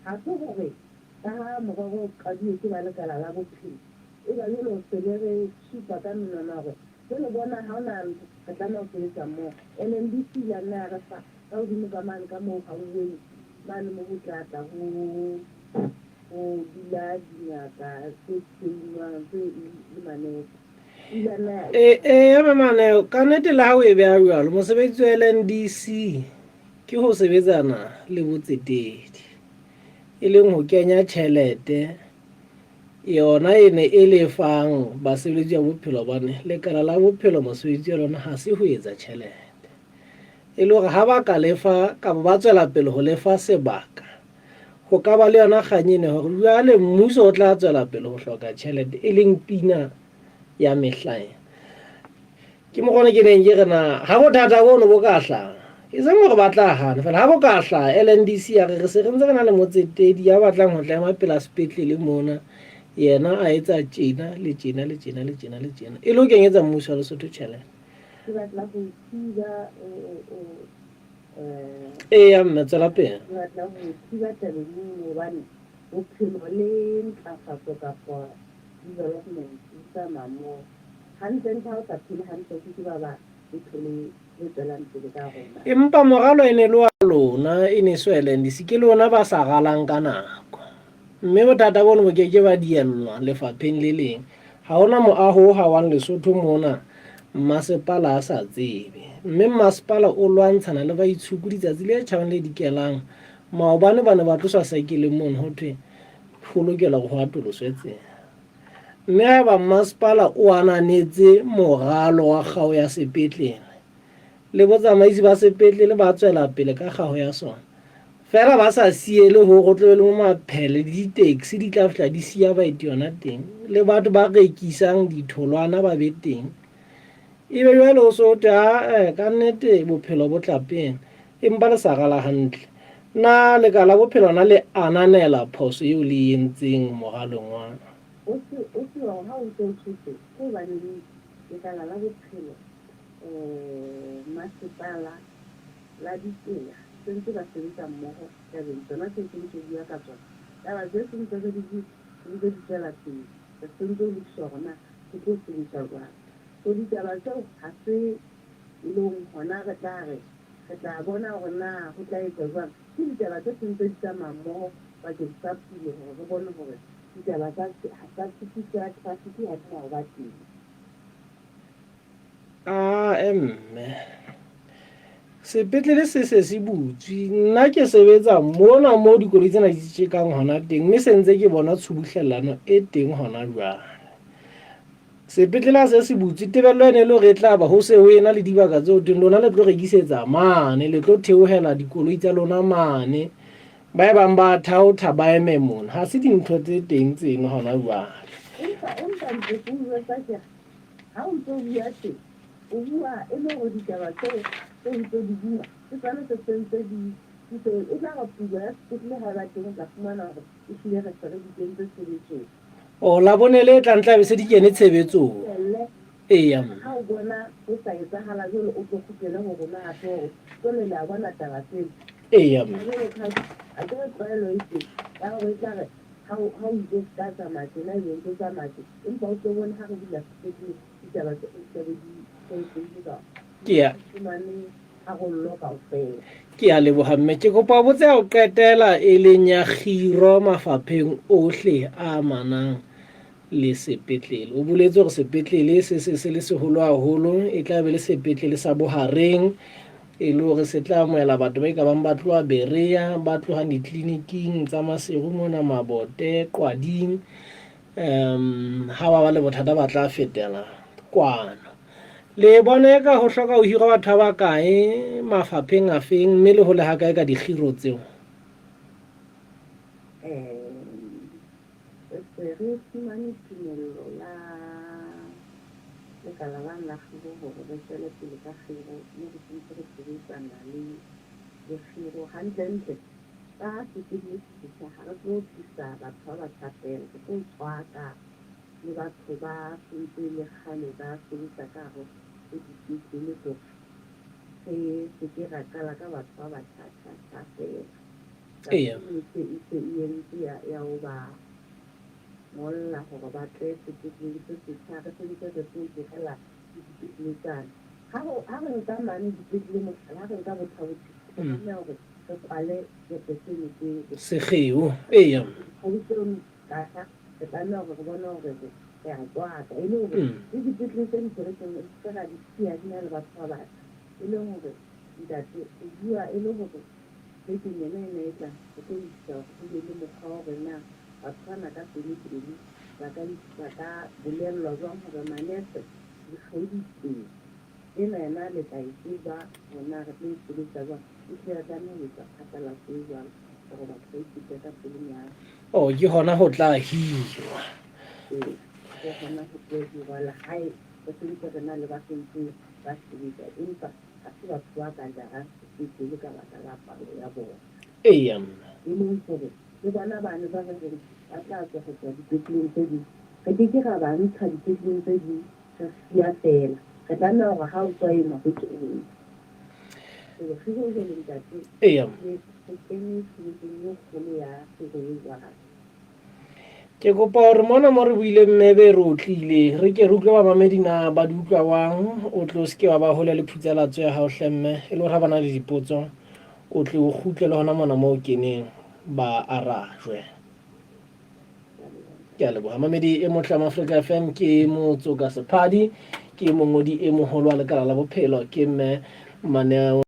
Speaker 3: Ha se hore ka ha morero o qaduwe ke ba lekala la bophelo, eba jwale se be re supa ka menwana hore jwale bona ha hona ntho, re tlameha ho sebetsa mmoho. NMDC e ile ya nna ya re fa ka hodimo ka mane ka moo hauweng mane moo ho tla tla ho Ho dula dingaka tse trainwang tse le manese.
Speaker 1: Eya Mamaneo, ka nnete le ha o e beha jwalo, mosebetsi wa LNDC ke ho sebetsana le botsetedi, e leng ho kenya tjhelete yona e ne e lefang basebeletsi ba bophelo hobane lekala la bophelo mosebetsi wa lona ha se ho etsa tjhelete. E le hore ha ba ka lefa kapa ba tswela pele ho lefa sebaka Ho ka ba le yona kgang ena hore jwale mmuso o tla tswela pele ho hloka tjhelete e leng pina ya mehla ena. Ke mokgona ke neng ke re na ha bothata bono bo ka hlaha, e seng hore ba tla hana fela ha bo ka hlaha LNDC ya re re se re ntse re na le motsetedi ya batlang ho tla ema pela sepetlele mona yena a etsa tjena le tjena le tjena le tjena le tjena e le ho kenyetsa mmuso wa Lesotho tjhelete.
Speaker 3: Ke batla ho thiba
Speaker 1: Eya mme tswela pele.
Speaker 3: Ke batla ho thiba tabeng eno hobane bophelo le ntlafatso kapa development di tsamaya mmoho. Hantlentle ha o sa phele hantle o ke ke ba ba letho le le tswelang pele ka rona.
Speaker 1: Empa moralo e ne le wa lona e ne so LNDC ke lona ba sa ralang ka nako. Mme bothata bono bo ke ke ba diellwa lefapheng le leng. Ha hona moaho o hawang Lesotho mona mmasepala a sa tsebe. Mme mmasepala o lwantshana le baitshokodi tsatsi le tjhabang le dikelang. Maobane ba ne ba tloswa saekeleng mono ho thwe ho lokela hore ho atoloswe tsela. Mme haeba mmasepala o ananetse moralo wa kgao ya sepetlele le botsamaisi ba sepetlele ba tswela pele ka kgaho ya sona, Feela ba sa siele hore ho tlo be le mo maphele le di-taxi di tla fihla di siya baeti yona teng le batho ba rekisang ditholwana ba be teng. Ebe jwale o so thwe, a-e, ka nnete bophelo bo tla pele. Empa le sa rala hantle. Na Lekala la Bophelo na le ananela phoso eo le e entseng moralong wa.
Speaker 3: O se, o tseba hore ha o ntse o tjho tje, ke hobaneng Lekala la Bophelo, masepala, la ditsela se ntse ba sebetsa mmoho tabeng tsona tse ke ntse bua ka tsona. Taba tse se ntse re di di ntse di tswela pele, re se ntse ho lokiswa hore na ho tlo sebetswa jwang. So ditaba tseo ha se e leng hona re tla re re tla bona hore na ho tla etswa jwang. Ke ditaba tse seng tse di tsamaya mmoho bakeng sa pulo hore re bone hore ditaba tsa tsa tshitiso ya traffic ha di na ho ba teng.
Speaker 1: Ae mme, sepetlele se se se butswe. Nna ke sebetsa mona moo dikoloi tsena di tjekang hona teng, mme se ntse ke bona tshubuhlellano e teng hona jwale. Sepetlele ha se se butswe, tebello ene e le hore e tla ba ho se ho ena le dibaka tseo teng lona le tlo rekisetsa mane, le tlo theohela dikoloi tsa lona mane. Ba e bang ba thaotha ba eme mona. Ha se dintho tse teng tseno hona jwale.
Speaker 3: Empa empa ntse ke o jwetsa ke re Ha o ntse o bua tje, o bua e le hore ditaba tseo tse o ntse o di bua ke tsona tse se ntse di di se. E tla re pulo ya sepetlele ha e ba teng o tla fumana hore ehlile re se re di kentse tshebetsong.
Speaker 1: Oh, Labone le tlang tla be se di kene tshebetsong.
Speaker 3: Kgutlelle.
Speaker 1: Eya mme.
Speaker 3: Ha o bona ho sa etsahala jwalo o tlo kgutlele ho rona hape hore jwale le a bona taba tsena.
Speaker 1: Eya mme.
Speaker 3: Jwalo ka akere tlwaelo e teng ya hore e tla re ha o ha o itse o ska tsamaya tjena ebe o ntso tsamaya tje empa o tlo bone ha re bula sepetlele ditaba tse di tlabe di solveile ka
Speaker 1: Ke ya
Speaker 3: fumane tharollo kaofela.
Speaker 1: Ke a leboha mme. Ke kopa o botse ya ho qetela e leng ya kgiro mafapheng ohle a amanang le sepetlele. O boletse hore sepetlele se se se le seholo haholo, e tla be le sepetlele sa bohareng e le hore se tla amohela batho ba e ka bang ba tloha Berea, ba tlohang ditleliniking tsa Maseru mona, Mabote, Qwading. Um ha ba ba le bothata ba tla fetela kwano. Le bona eka ho hloka ho hirwa batho ba bakae mafapheng afeng mme le hole hakae ka dikgiro tseo?
Speaker 3: Um Re se re fumane tumello ya lekala la la kgiro hore re tswele pele ka kgiro mme re sentse re sebetsana le le kgiro. Hantlentle, ka ha sepetlele se setjha, ha re tlo tlisa batho ba batjha feela, re tlo tswaka le batho ba sentse e le kgale ba sebetsa ka hare ho dipetlele hore re se ke ra qala ka batho ba batjha-tjha-tjha feela.
Speaker 1: Eya.
Speaker 3: E se e se e entse ya ya ho ba ngolla hore ba tle sepetlele se setjha. Re sentse re tlo direla le dipetlele tsane. Ha ho ha re nka mane dipetlele mohlala, ha re nka Botha-Bothe, re tlameha hore re kwale gepe seno se
Speaker 1: Sekgeo. Eya.
Speaker 3: Kgwedi tseo tlatsa, re tlameha hore re bone hore re re a tswaka e le hore le dipetlele tse diterekeng re se ke ra di siya di na le batho ba batjha. E leng hore ntate o bua e le hore Bekeng yona ena e tlang, re tlo lokisa hore ho be le mokgwa wa hore na batho bana ka pele-pele ba ka ba ka bolellwa jwang hore manese dikgeo di teng. Ena yona le tla e tseba hore na re tlo e sebetsa jwang. Ehlile re tlameha ho etsa phatlalatso e jwalo hore batho ba ithute ka pelenyana.
Speaker 1: Oh, ke hona ho tla hirwa.
Speaker 3: Ee, ke hona ho tlo hirwa lehae re sentse re na le ba sentse ba sebetsa empa Ha se batho ba ka jarang sepetlele ka baka la palo ya bona.
Speaker 1: Eya mme.
Speaker 3: E leng hore le bona bane ba re reng ba tla tswa ho tswa dipetleleng tse ding, re ke ke ra ba ntsha dipetleleng tse ding re siya feela. Re tlameha hore ha o tswa enwa ho tswe enwa. Jwale kgiro jwale ntate,
Speaker 1: Eya.
Speaker 3: re kene tshebetsong e kgolo ya kgiro e jwalo.
Speaker 1: Ke kopa hore mona mo re buileng mme be re otlile re ke re utlwe bamamedi na ba di utlwa wang o tlo se ke wa ba hole le phutsalatso ya hao hle mme e le hore ha ba na le dipotso o tle o kgutle le hona mona mo o keneng ba arajwe. Ke a leboha mamedi e motle wa Afrika FM ke Motsoka Sephadi ke mongodi e moholo wa lekala la bophelo ke mme Maneo.